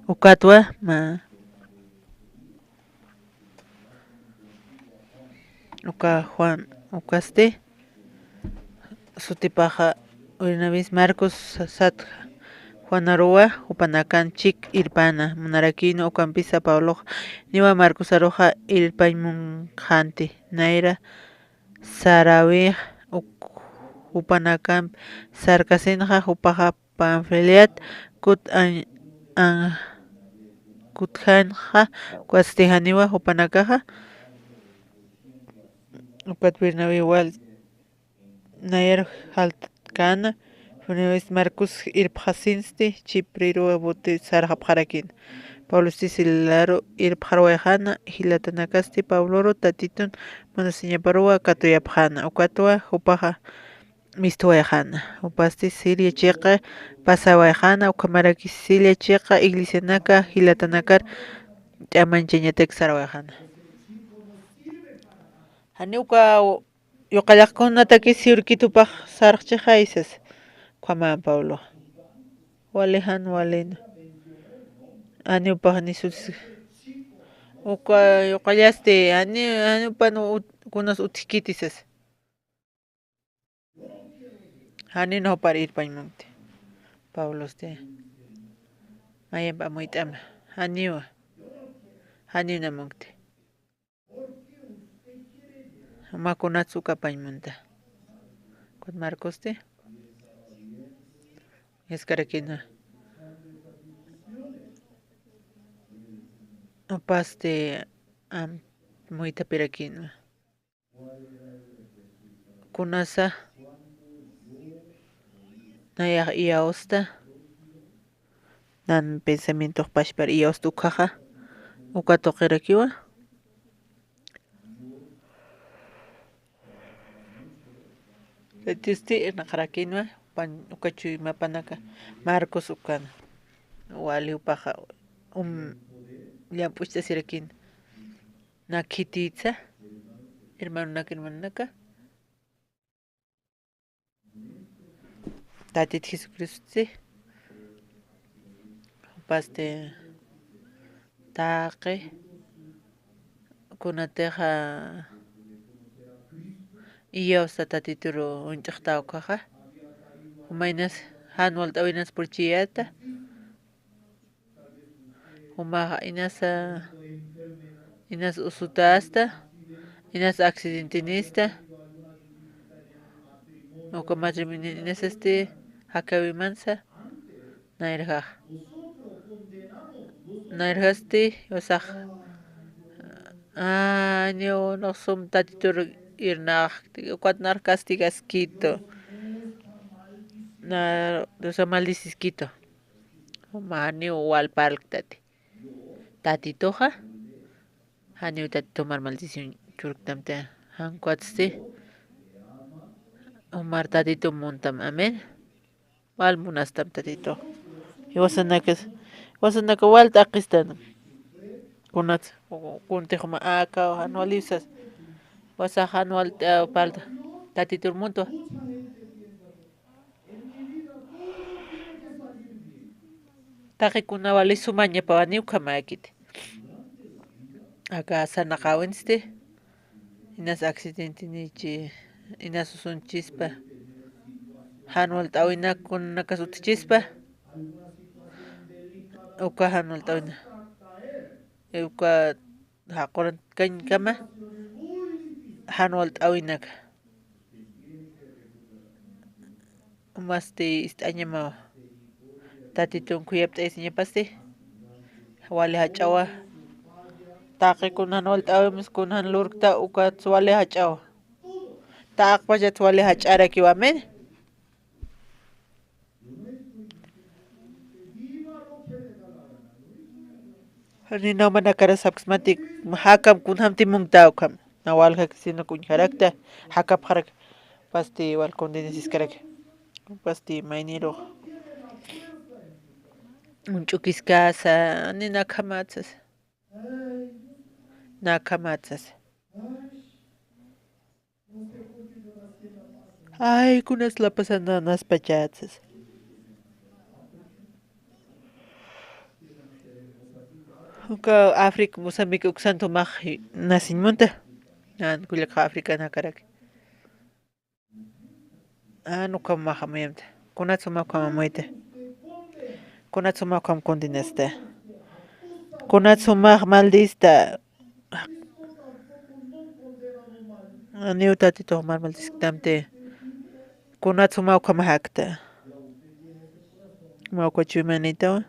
Ukatwa, mä, uka Juan, ukasti, sutipaxa, Bernabés Marcos satxa, Juanaruwa, jupanakan chik irpana, munarakïna, ukampisa Pabloxa, niwa Marcosaruxa irpañ munkxanti, nayra saräwix, uk, jupanakamp sarkasinxa, jupaxa Panfiliat kut an, an, kutjanxa, ukatsti janiwa jupanakaxa, ukat Bernabé wal nayar jaltkäna, Bernabés Marcos irpxasinsti, Chipriruwa buti sarxapxarakïna. Pablosti Silaru irpxarwayxäna, jilatanakasti Pabloru Tatitun munasiñaparuwa katuyapxäna, ukatwa jupaxa mistwayxäna. Jupasti Siria chiqa pasawayxäna, ukhamaraki Siria chiqa iglesianaka jilatanakar ch'amañchañatak sarawayxäna. Janiw uka yuqallaqkunataki sirvikitupax sarxchixay sas, ukhamäna Pabloxa. Wali jan walina. Janiw jupax ni sutis, Uka, uqallasti, jani, jani jupan ut-, kunas utjkiti sasa. Janiw jupar irpañ munkti. Pablosti. Mayamp amuyt'ama. Janiwa. Janiw namunkti. Mä kunats ukapañ munta. Kun Marcosti. Iskarakina. Upasti am muythapirakina. Kunasa nayax iyawsta, nan pensamientox pachpar iyawsta ukhaxa, uka tuqirakiwa. Tatisti irnaqarakinwa, pan, uka chuymapanaka, Marcos ukan, wali jupaxa, um, llamp'uchasirakin. Nakhititsa, hermanonaka, hermanonaka. Tatit Jesucristosti, jupasti taqi, kunatixa iyawsa Tatitur uñch'xta ukhaxa, juma inas jan walt'äwinas purchiyäta, jumaxa inasa, inas usutasta, inas accidentenista, uka matrimonio inasasti jakäwimansa, nayrjax. Nayrjasti, usax, a, niw nuxsum Tatitur irnax, ukat nar castigaskitu. Na, usa maldiciskitu. Juma janiw wal parlktati. Tatituxa, janiw Tatitu jumar maldición churktamti, jan ukatsti, jumar Tatitu muntam. Amén. Wal munastam Tatitu. Iwasanaka, iwasanaka wal t'aqistan. Kunats, kuntix juma akaw jan waliw sas. Wasax jan wal, eh, parlta. Tatitur muntwa. Taqi kuna wali sumañapawa, niw ukhamäkiti. Aka sarnaqäwinsti, inas accidentenichi, inas usunchispa, jan walt'äwinak kunanakas utjchispa, uka jan walt'äwina, uka jaqurantkañkama, jan walt'äwinaka. Masti ist'añamawa. Tatitun khuyapt'ayasiñapasti. Wali jach'awa. Taqi kun jan walt'äwimas, kun jan lurkta, ukats wali jach'awa. Taqpachats wali jach'arakiwa. Amén. Jani naw manakaras sapxsmati, jakam kunjamti munkta ukham. Na walja sino uñjarakta, jakapxarak, pasti wal condenas iskarak. Pasti maynirux. Uñch'ukiskasa, ni nakhamat sasa. Nakhamat sasa. Ay, kunas la pasana naspachätsas. Uka África, Mozambique uksantu max nasiñ munta. Nan kullaka África nakaraki. An ukham max amuyamta. Kunats umax ukham amuyta. Kunats umax ukham condenasta. Kunats umax maldista. Janiw Tatitux jumar maldisktamti. Kunats umax ukham jakta. Mä uka chuymanïtawa.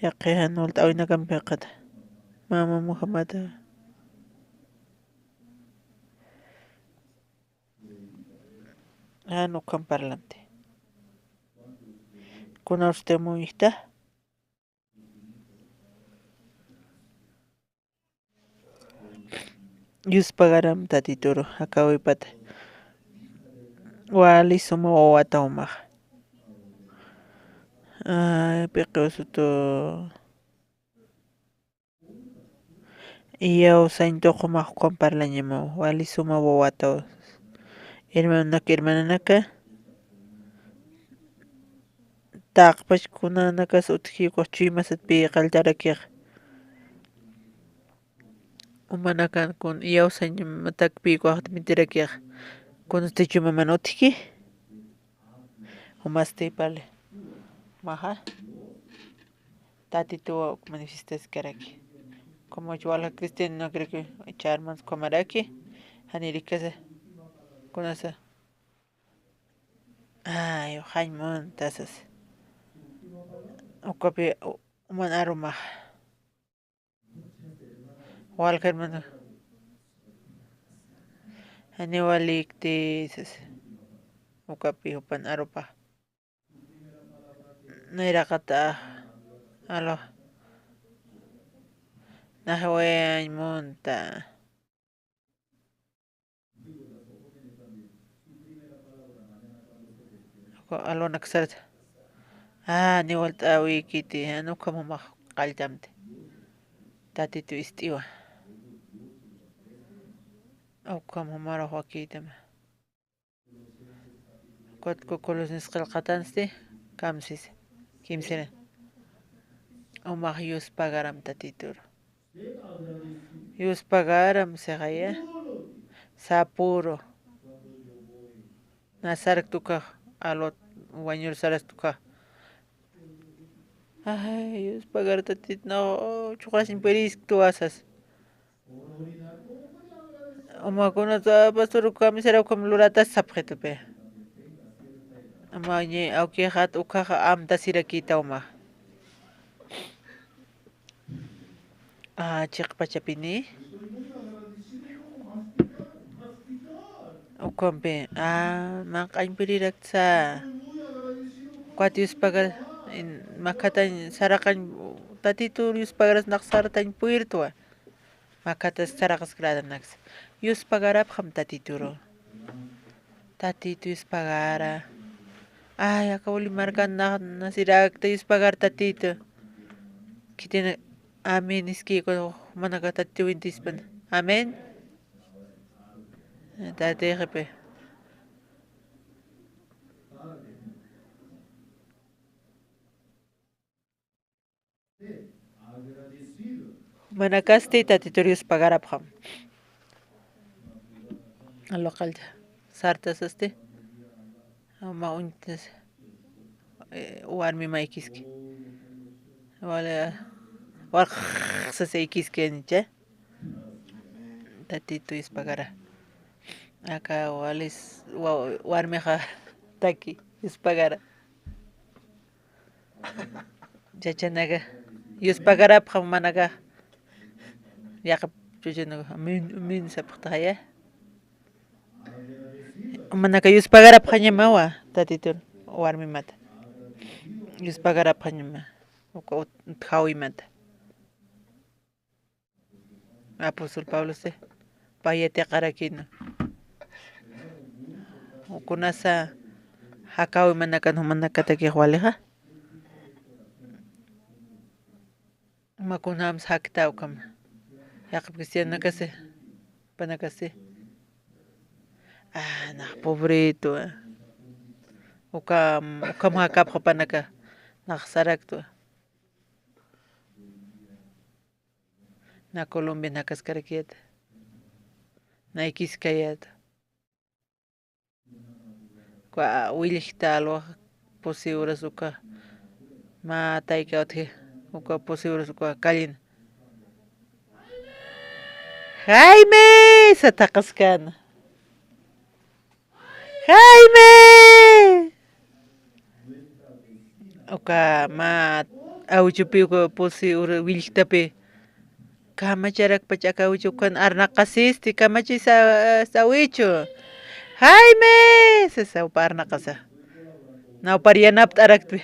Yaqha jan walt'äwinakamp jikxata. Mä, mä mujamata. Jan ukham parlamti. Kuna usti amuyta. Yuspagaram Tatituru, akawipata. Wali suma wawata umax. Ay, piqi usutu. Iyaw sañ tuqumax ukham parlañamaw, wali suma wawataw. Hermanonaka, hermananaka, taqpach kunanakas utji ukax chuymasat pï qalltarakix. Umanakan kun iyawsañ matakpïkwaxta mitirakix. Kunstichu maman utjki? Umasti pali. Maxa. Tatituw uk manifestaskaraki. Como walja cristiano no creo que charmans ukhamaraki. Janirikasa. Kunasa. Ay, jañ muntasas. Ukapi u-, uman arumax. Walja hermano. Janiw walikti sas. Ukapi jupan arupax. Nayraqata. Alwa. Naxwayañ munta. Alwanak sarta. Ah, niwalt'äwikiti, jan ukham jumax qalltamti. Tatitu ist'iwa. Ukham jumarux wakïtama. Cuatro Colosenses qillqatansti, kamsis, kimsira. Umax yuspagaram Tatituru. Yuspagaram sixaya. Sapuru. Na sarkta ukax, alwat wañur sarasta ukax. Ay, yuspagar Tatit, no, chuqrasiñ purisktuwa sas. Uma kunata pastor ukham, sara ukham luratas sapxitupi. Uma ñi awkixat ukaxa amtasirakïta uma. Ah, chiqpachapini. Ukhampi, ah, manq'añ purirakta. Ukat yuspagar, in, makhatañ saraqañ, Tatitur yuspagaras nax sartañ purïtwa. Makhatas saraqaskrata naksa. Yuspagarapxam Tatituru. Tatitu yuspagara. Ay, aka Uli markan nax, nasirakta yuspagar Tatitu. Khitina, amén, iski, jumanaka Tatitu wintispan. Amén. Tatixipi. Jumanakasti Tatitur yuspagarapxam. Alwaqallta sartasasti. Uma uñtas, eh, warmi maykiski. Wala, wal sasaykiski anicha. Tatitu yuspagara. Aka walis, wa-, warmixa taki yuspagara. Chachanaka yuspagarapxam manaka. Yaqap chuchanaka, amén, amén sapxtaxaya. Manaka yuspagarapxañamawa, Tatitun, warmimata. Yuspagarapxañama, uka ut-, utjawimata. Apóstol Pablo si, pay yatiqarakïna. Kunasa jakäwimanakan jumanakatakix walixa. Mä kunjams jakta ukhama. Yaqhip cristianakasi, panakasi. Ah, nax pobretu, ah. Ukham, ukham jakapxa panaka, nax saraktu. Na Colombia nakaskarakiyata. Na ikiskayata. Uka willjta alwax pusi uras uka. Mä tayka utji uka pusi uras uka kallin. Jaime sataskana. Jaime. Uka mä awichupi uka pusi ur willjtapi. Kamacharakpach aka awichu ukan arnaqasisti, kamachisa, awichu. Jaime sasa upa arnaqasa. Nawpar yanapt'araktwi.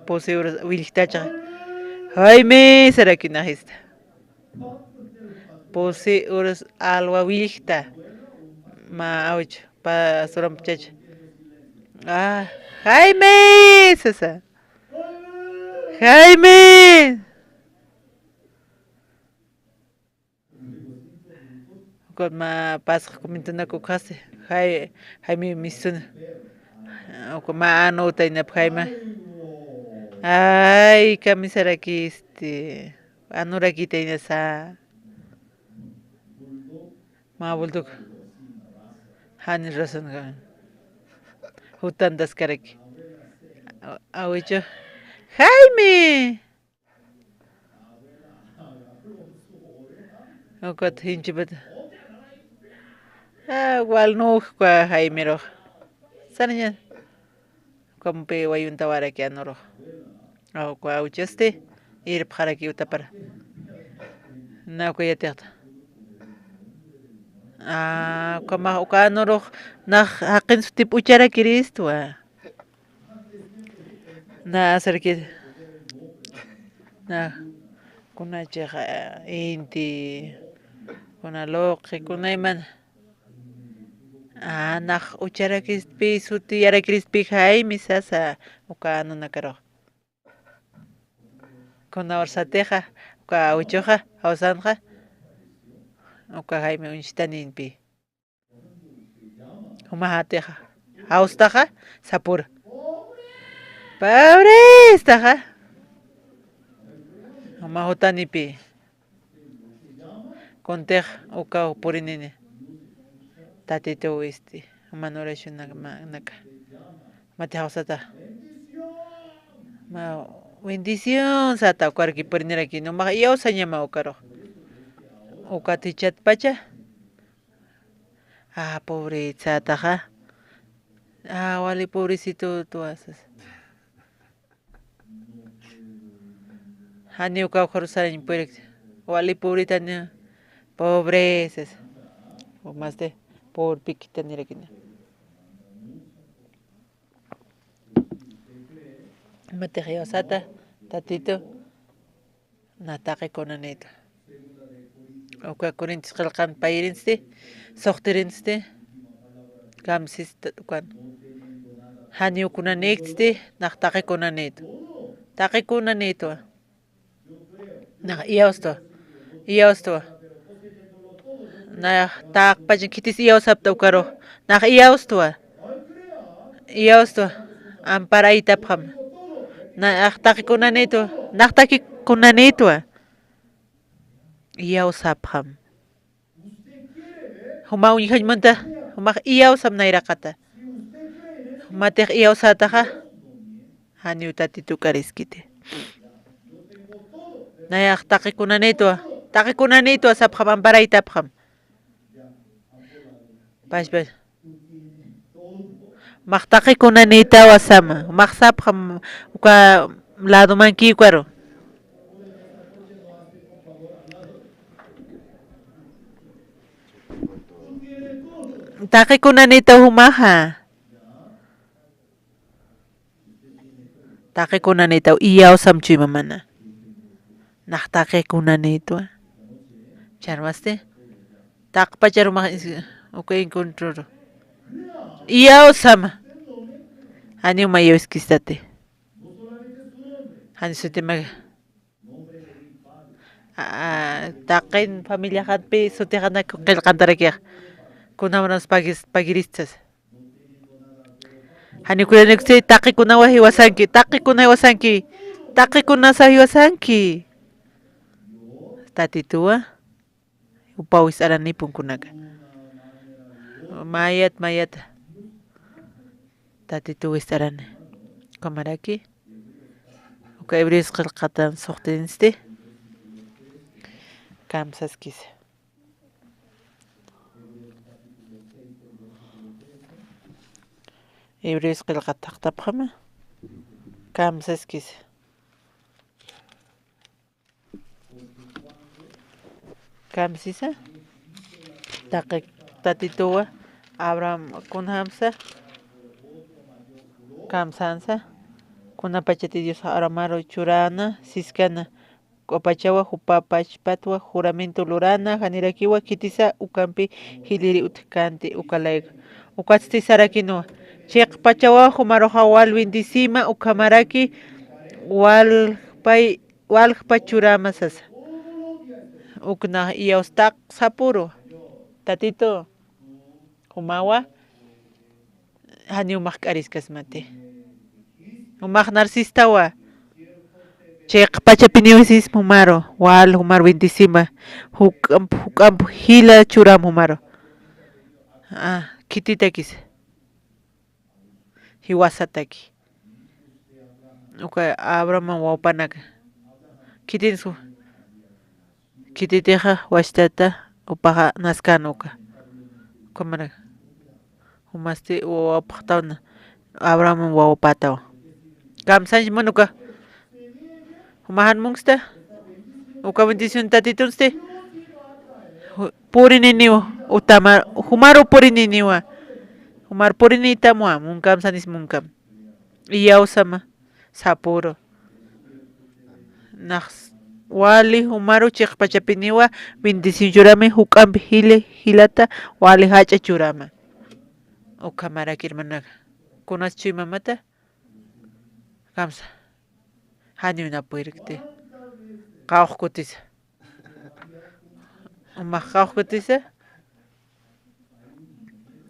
Pusi uras willjtacha. Jaime sarakinaxista. Pusi uras alwa willjta. Mä awichu. Pasuramp chacha. Ah, Jaime sasa. Jaime. Ukat mä pasaq comentanaku ukhasi. Jai-, Jaime misuna. Uka mä anu utaynap Jaime. Ay, kamisarakisti. Anurakitaynasa. Mä bultuk. Jani razón. Jutantaskaraki. Awichu. Jaime. Ukat jinchipat. Ah, wal nuj kwa Jaimerux. Saraña. Ukampi wayuntawaraki anurux. Aw, kwa awchasti. Irpxaraki utapara. Na uka yatiqta. Ah, uka ma, uka anurux nax jaqin sutip ucharakiristwa. Na asarki, na, kuna chiqa, inti, kuna luqi, kuna imana. Ah, nax ucharakispi, sutiyarakirispix Jaime sasa, uka anunakarux. Kuna ursatixa, uka awichuxa, jawsanxa, uka Jaime uñstaninpi. Jumajatixa, jawstaxa, sapura. Pobrestaxa. Juma jutanipi. Kuntix ukaw purinini. Tatitu wisti. Juman oracionaka. Mati jawsata. Ma, bendición sata ukarki puriniraki. Numax iyawsañama ukarux. Ukat jichatpacha. Ah, pobretsataxa. Ah, wali pobrecito tuwasas. Janiw kawkharusarañ purik. Wali pobretani. Pobreces. Umaste pobre pikitanirakina. Matix iyawsata, Tatitu. Na taqi kunanïtwa. Uka Corintios qillqan payirinsti, suxtirinsti, kamsista ukan. Janiw kunanïksti, nax taqi kunanïtwa. Taqi kunanïtwa. Nax iyawstwa. Iyawstwa. Nax taqpachan khitis iyawsapta ukarux. Nax iyawstwa. Iyawstwa, amparaytapxam. Nax taqi kunanïtwa, nax taqi kunanïtwa. Iyawsapxam. Juma uñjañmanta, jumax iyawsam nayraqata. Jumatix iyawsätaxa, janiw Tatitu k'ariskiti. Nayax taqi kunanïtwa, taqi kunanïtwa sapxam, amparaytapxam. Pachpach. Max taqi kunanïtawa sama. Max sapxam uka ladomanki ukaru. Taqi kunanïtaw jumaxa. Taqi kunanïtaw iyawsam chuymamana. Nax taqi kunanïtwa. Charmasti. Taqpacharu max is-, uka encontroru. Iyawsama. Janiw mayawskistati. Jani sutimak. Ah, taqin familiaxatpi sutixanak qillqantarakix. Kunawnas pagis-, pagiristas. Jani kuyanikusti taqikunawa jiwasanki, taqikuna jiwasanki, taqikunasa jiwasanki. Tatituwa, upaw ist'arani punkunaka. Mayat, mayat. Tatituw ist'arani. Kamaraki. Uka Hebreos qillqatan suxtinsti. Kamsaskisa. Hebreos qillqat taqtapxama. Kamsaskisa. Kamsisa. Taqi Tatituwa Abraham kunjamsa. Kamsansa. Kunapachati Dios Abrahamaru churana, siskana. Q'upachawa jupa pachpatwa juramento lurana, janirakiwa khitisa ukampi jiliri utjkanti uka layku. Ukatsti sarakinuwa, chiqpachawa jumaruxa wal bendecima, ukhamaraki wal pay, wal jupa churama sasa. Uknax iyawstaq sapuru. Tatitu. Jumawa, janiw max k'ariskasmati. Jumax narsistawa. Chiqpachapiniw sisma jumaru, wal jumar bendecima. Juk'amp, juk'amp jila churam jumaru. Ah, khititakis. Jiwasataki. Uka Abraham wawpanaka. Khitinsu. Khititixa wastata upaxa naskan uka. Ukamaraka. Jumasti wawapxtawna. Abraham wawapataw. Kamsanch munuka. Jumaxan munsta. Uka bendición tatitunsti. Ju-, purininiw. Utamar, jumaru purininiwa. Jumar purinitamwa. Munkam sanis munkam. Iyawsama. Sapuru. Nax wali jumaru chiqpachapiniwa bendición churami juk'ampi jili jilata wali jach'a churama. Ukhamaraki hermanaka. Kunas chuymamata. Kamsa. Janiw napuyirkti. Qawqkutisa. Umax qawqkutisa.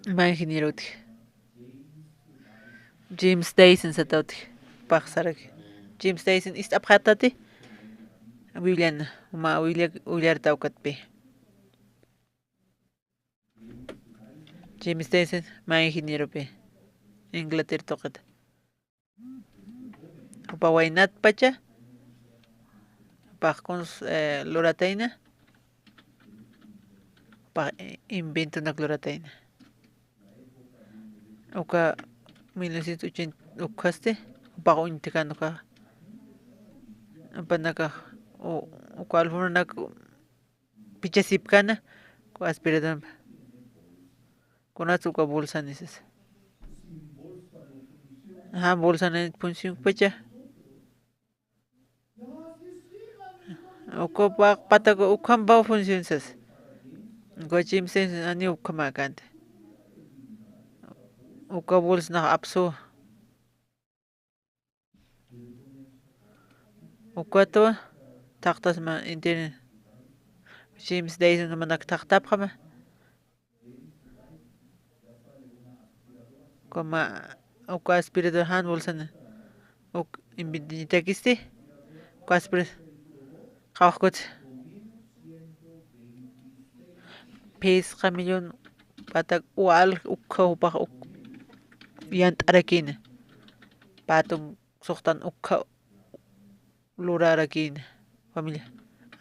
Mä ingenierotki. James Dyson satawtki. Paxsaraki. James Dyson ist'apxatati. Willan, mä willa-, willartawkatpi. James Dyson, mä ingenieropi. Inglaterra tuqita. Jupa waynatpacha, jupax kuns, eh, luratayna, jupax, eh, inventonak luratayna. Uka mil novecientos ochenta ukhasti, jupax uñthikan uka, jupanakax, u-, uka alfombranaka, pichasipkana, ku aspiradorpa. Kunatsa uka bolsanisas. Ajá, bolsani funcionpacha. Uka pa-, pataka ukhampa funcionsas. Uka chimsin ani ukhamäkanta. Uka bolsanax apsu. Ukatwa, thaqtasma inti, James Dyson manak thaqtapxama. Como uka aspirador jan bolsana. Uk inventoñatakisti. Uka aspirador. Qawqkut. Phisqa millón patak wal ukkha jupax uk yant'arakina. Patun suxtan ukkha lurarakina. Familia,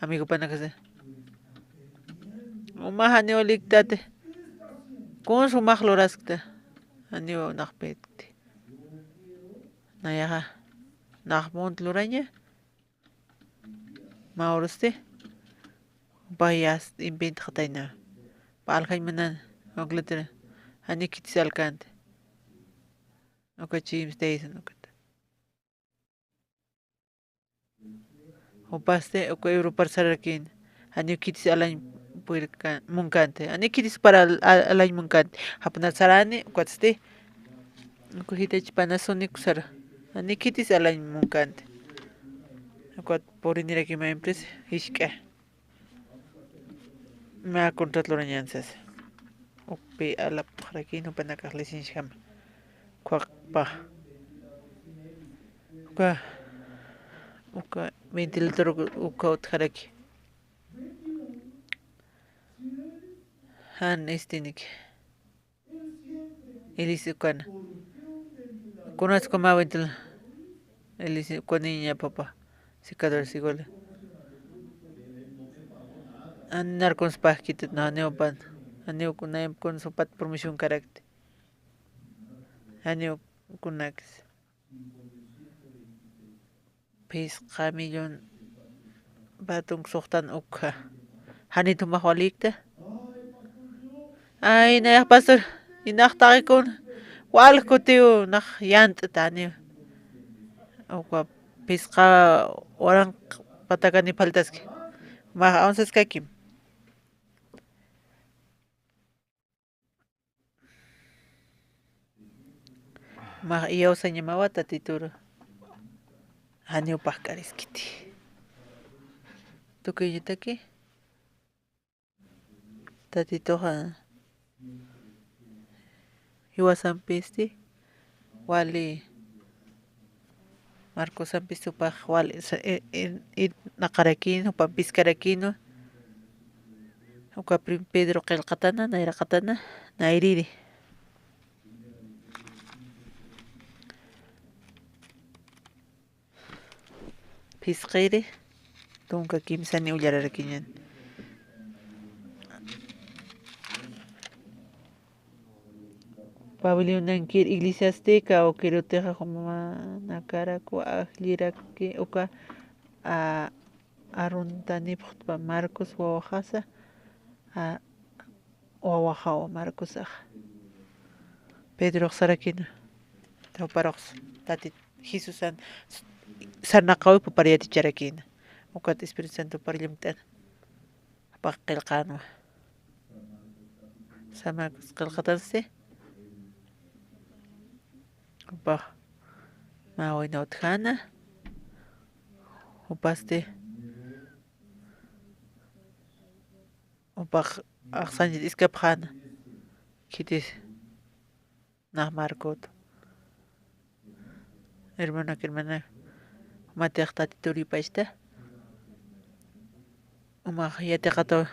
amigopanakasa. Uma janiw liktati. Kuns umax luraskta. Janiw naxpitkti. Nayaxa. Nax munt luraña. Mä urusti, jupax yast inventxatayna. Pä aljañ munana, Inglaterra, janiw khitis alkanti. Uka James Dyson ukat. Jupasti, uka Europar sararakïna. Janiw khitis alañ purirka-, munkanti. Janiw khitis para al-, al-, alañ munkanti. Japnat sarani, ukatsti. Uka jitach Panasonic sara. Janiw khitis alañ munkanti. Ukat puriniraki mä empresa, jisk'a. Mä contrat lurañäni sasa. Ukpi alapxarakïna jupanakax licenciajama. Ukhaqpa. Uka, uka ventilador uka utjaraki. Jan istiniki. Hélice ukana. Kunatsa uka mä ventila. Hélice ukaniña papa. Secadores igual. Jan narkunspax khitit na, janiw pan. Janiw kuna, kunsa jupat promoción karakti. Janiw kunakis. Phisqa millón patunk suxtan ukkha. Janit jumax walïkta. Ay, nayax pastor, inax taqikun. Wal kutiw nax yant'ta janiw. Uka phisqa waranq patakani faltaski. Max avanzaskakim. Max iyawsañamawa Tatituru. Janiw pajk'ariskiti. Tukuyañataki. Tatituxa jiwasampisti wali Marcosampis jupax wal sa-, i-, i-, i-, naqarakïn, jupan piskarakïnwa. Uka prim Pedro qillqatana, nayraqatana, Nayriri. Phisqiri, tunka kimsani ullararakiñan. Pabelionankir iglesiasti, kawkirutixa jumanakaraku ajlliraki uka, a, aruntanipxtpa Marcos wawaxasa, a, wawaxawa Marcosaxa. Pedrox sarakina, tawparux Tatit Jesusan sarnaqawi pupar yaticharakina. Ukat Espíritu Santo pupar llimt'ana. Jupax qillqanwa. San Marcos qillqatansti. Jupax mä wayna utjana. Jupasti. Jupax axsañit iskapxana. Khitis. Nax Marcot. Hermanak, hermanak. Jumatix Tatitur yupachta. Jumax yatiqataw.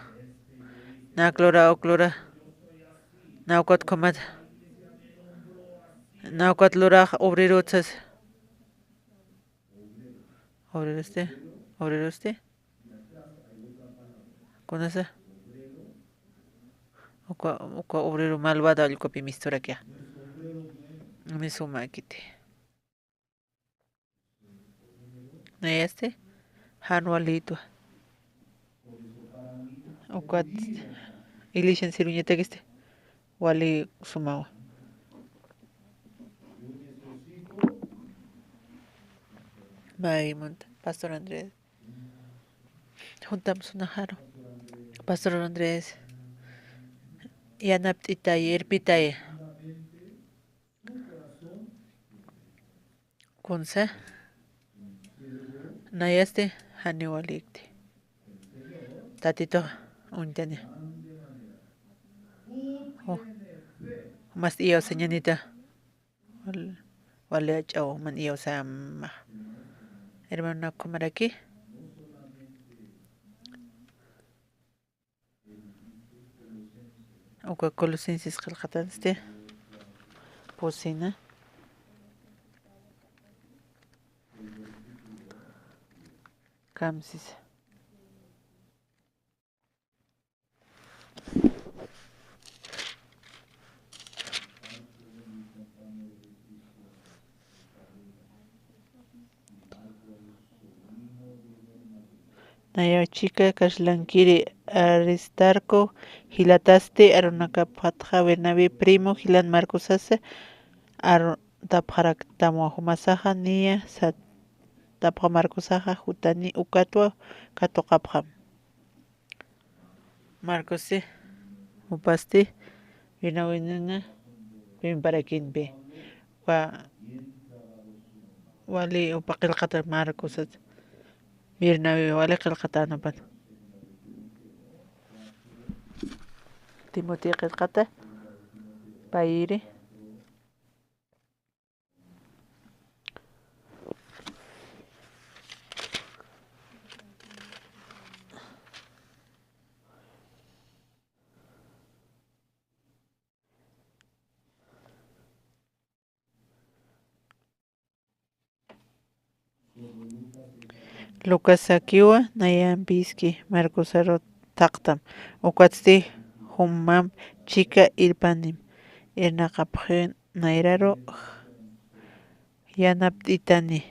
Nak lura, uk lura. Nawkat khumat. Nawkat lurax obrerotsas. Obrerosti, obrerosti. Kunasa. Uka, uka obrero malvado allqupi misturakixa. Ni sumakiti. Nayasti, jan walitwa. Ukat, iglesian sirviñatakisti. Wali sumawa. May munta, Pastor Andrés. Juntam sunaxaru. Pastor Andrés. Yanapt'itay, irpitay. Kunsa. Nayasti, janiw walikti. Tatitux uñtani. Ju-, jumas iyawsañanita. Wal-, wali ach'aw man iyawsamax. Hermano, ¿kumaraki? Uka Colosenses qillqatansti. Pusina. Kamsisa. Nayaw chika kaslankiri Aristarco jilatasti, arunakapxatxa Bernabé primo jilan Marcosasa, arutapxaraktamwa jumasaxa, niya satapxa Marcosaxa, jutani ukatwa katuqapxam. Marcosi, jupasti, Bernabénana, Bernabé parakinpi. Wa-, wali upa qillqata Marcos, Bernabé wali qillqatäna upan. Timoteo qillqata, payiri. Lucasakiwa nayampiski Marcosaru thaqtam. Ukatsti jumamp chika irpanim. Irnaqapxi nayraru yanapt'itani.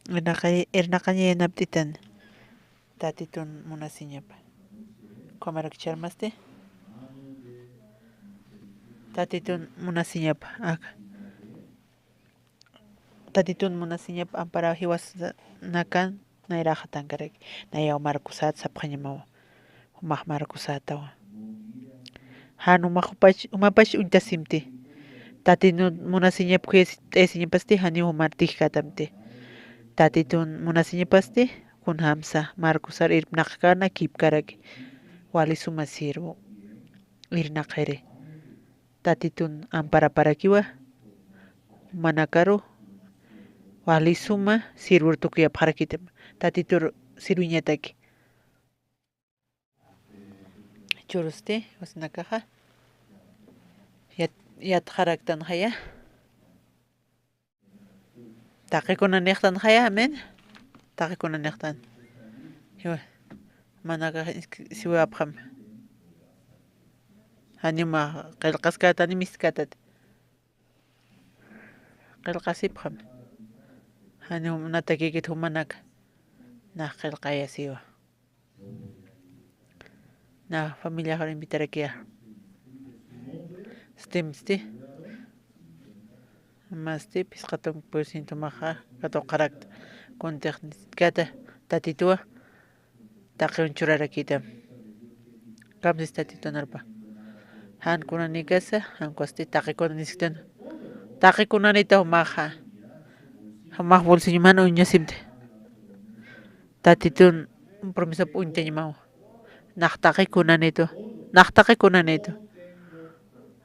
Irnaqaña, irnaqaña yanapt'itani. Tatitun munasiñapa. Qhumarak charmasti. Tatitun munasiñapa. Aka. Tatitun munasiñap amparaw jiwasnakan nayraxatankaraki. Nayaw Marcosat sapxañamawa. Jumax Marcosatawa. Jan jumaxupach, jumapach uñtasimti. Tatitun munasiñap khuyas-, t'ayasiñapasti, janiw jumar tijkatamti. Tatitun munasiñapasti, kunjamsa Marcosar irpnaqkana kipkaraki. Wali suma sirvu. Irnaqiri. Tatitun amparaparakiwa, jumanakaru, wali suma sirvur tukuyapxarakitam, Tatitur sirviñataki. Churusti, jiwasnakaxa. Yat-, yatxaraktanxaya. Taqikunanixtanxaya, amén. Taqikunanixtan. Jiwa. Manaka siwapxam. Janima qillqaskata, ni miskatati. Qillqasipxam. Jani jum-, natakikit jumanaka. Nax qillqayasiwa. Na familiaxar invitarakiya. Stimsti. Masti, phisqa tunka por ciento maxa katuqarakta. Kuntix niskata, Tatituwa taqiwan churarakïtam. Kamsis Tatitun arpa. Jan kunanikasa, jan kusti taqikuna nisktan. Taqikunanita jumaxa. Jumax bolsilloman uñasimti. Tatitun promesap uñtañamaw. Nax taqikunanitu. Nax taqikunanitu.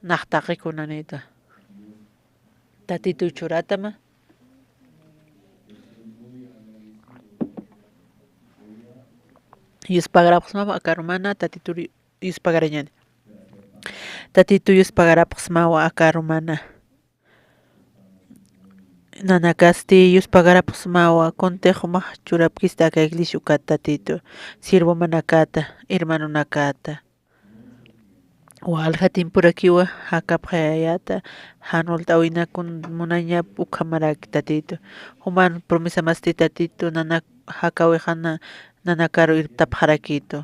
Nax taqikunanitu. Tatitu churatama. Yuspagarapxsmawa aka arumana, Tatitu yuspagarapxsmawa aka arumana. Nanakasti yuspagarapxsmawa, kuntix jumax churapkista aka iglesia ukat Tatitu, sirvomanakata, hermanonakata. Walja tiempurakiwa jakapxayäta, jan walt'äwinakun munañap ukhamaraki Tatitu. Juman promesamasti Tatitu, nanak jakäwixana nanakaru irptapxarakitu.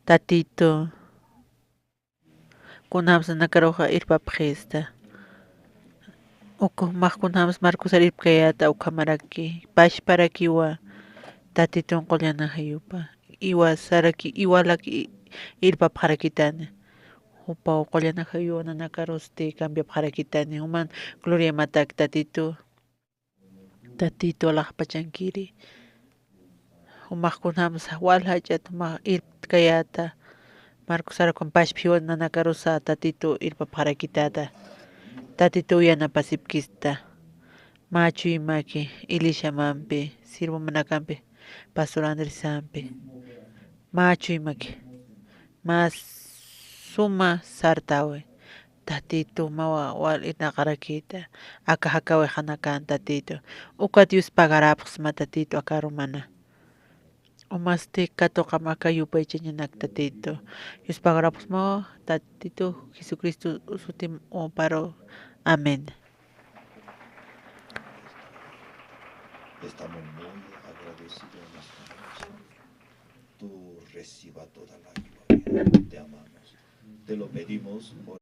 Tatitu, kunjams nanakaruxa irpapxista. Uka jumax kunjams Marcosar irpkayäta ukhamaraki, pachparakiwa Tatitun qullan ajayupa. Iwasaraki, iwalaki irpapxarakitani. Jupaw qullan ajayuwa nanakarusti cambiapxarakitani. Juman gloriamatak Tatitu. Tatitu alaxpachankiri. Jumax kunjams wal jach'at jumax irptkayäta. Marcosar kun pachpjiwa nanakarusa Tatitu irpapxarakitata. Tatitu uyanapasipkista. Mä chuymaki, iglesiamampi, sirvomanakampi, pastor Andresampi. Mä chuymaki. Mä suma sartäwi. Tatitu, mä wa-, wal irnaqarakïta. Aka jakäwixanakan Tatitu. Ukat yuspagarapxsma Tatitu aka arumana. Umasti katuqam aka yupaychañanak Tatitu. Yuspagarapxsmawa Tatitu Jesucristo sutim uparu. Amén. Estamos muy agradecidos en esta noche. Tú reciba toda la gloria. Te amamos. Te lo pedimos por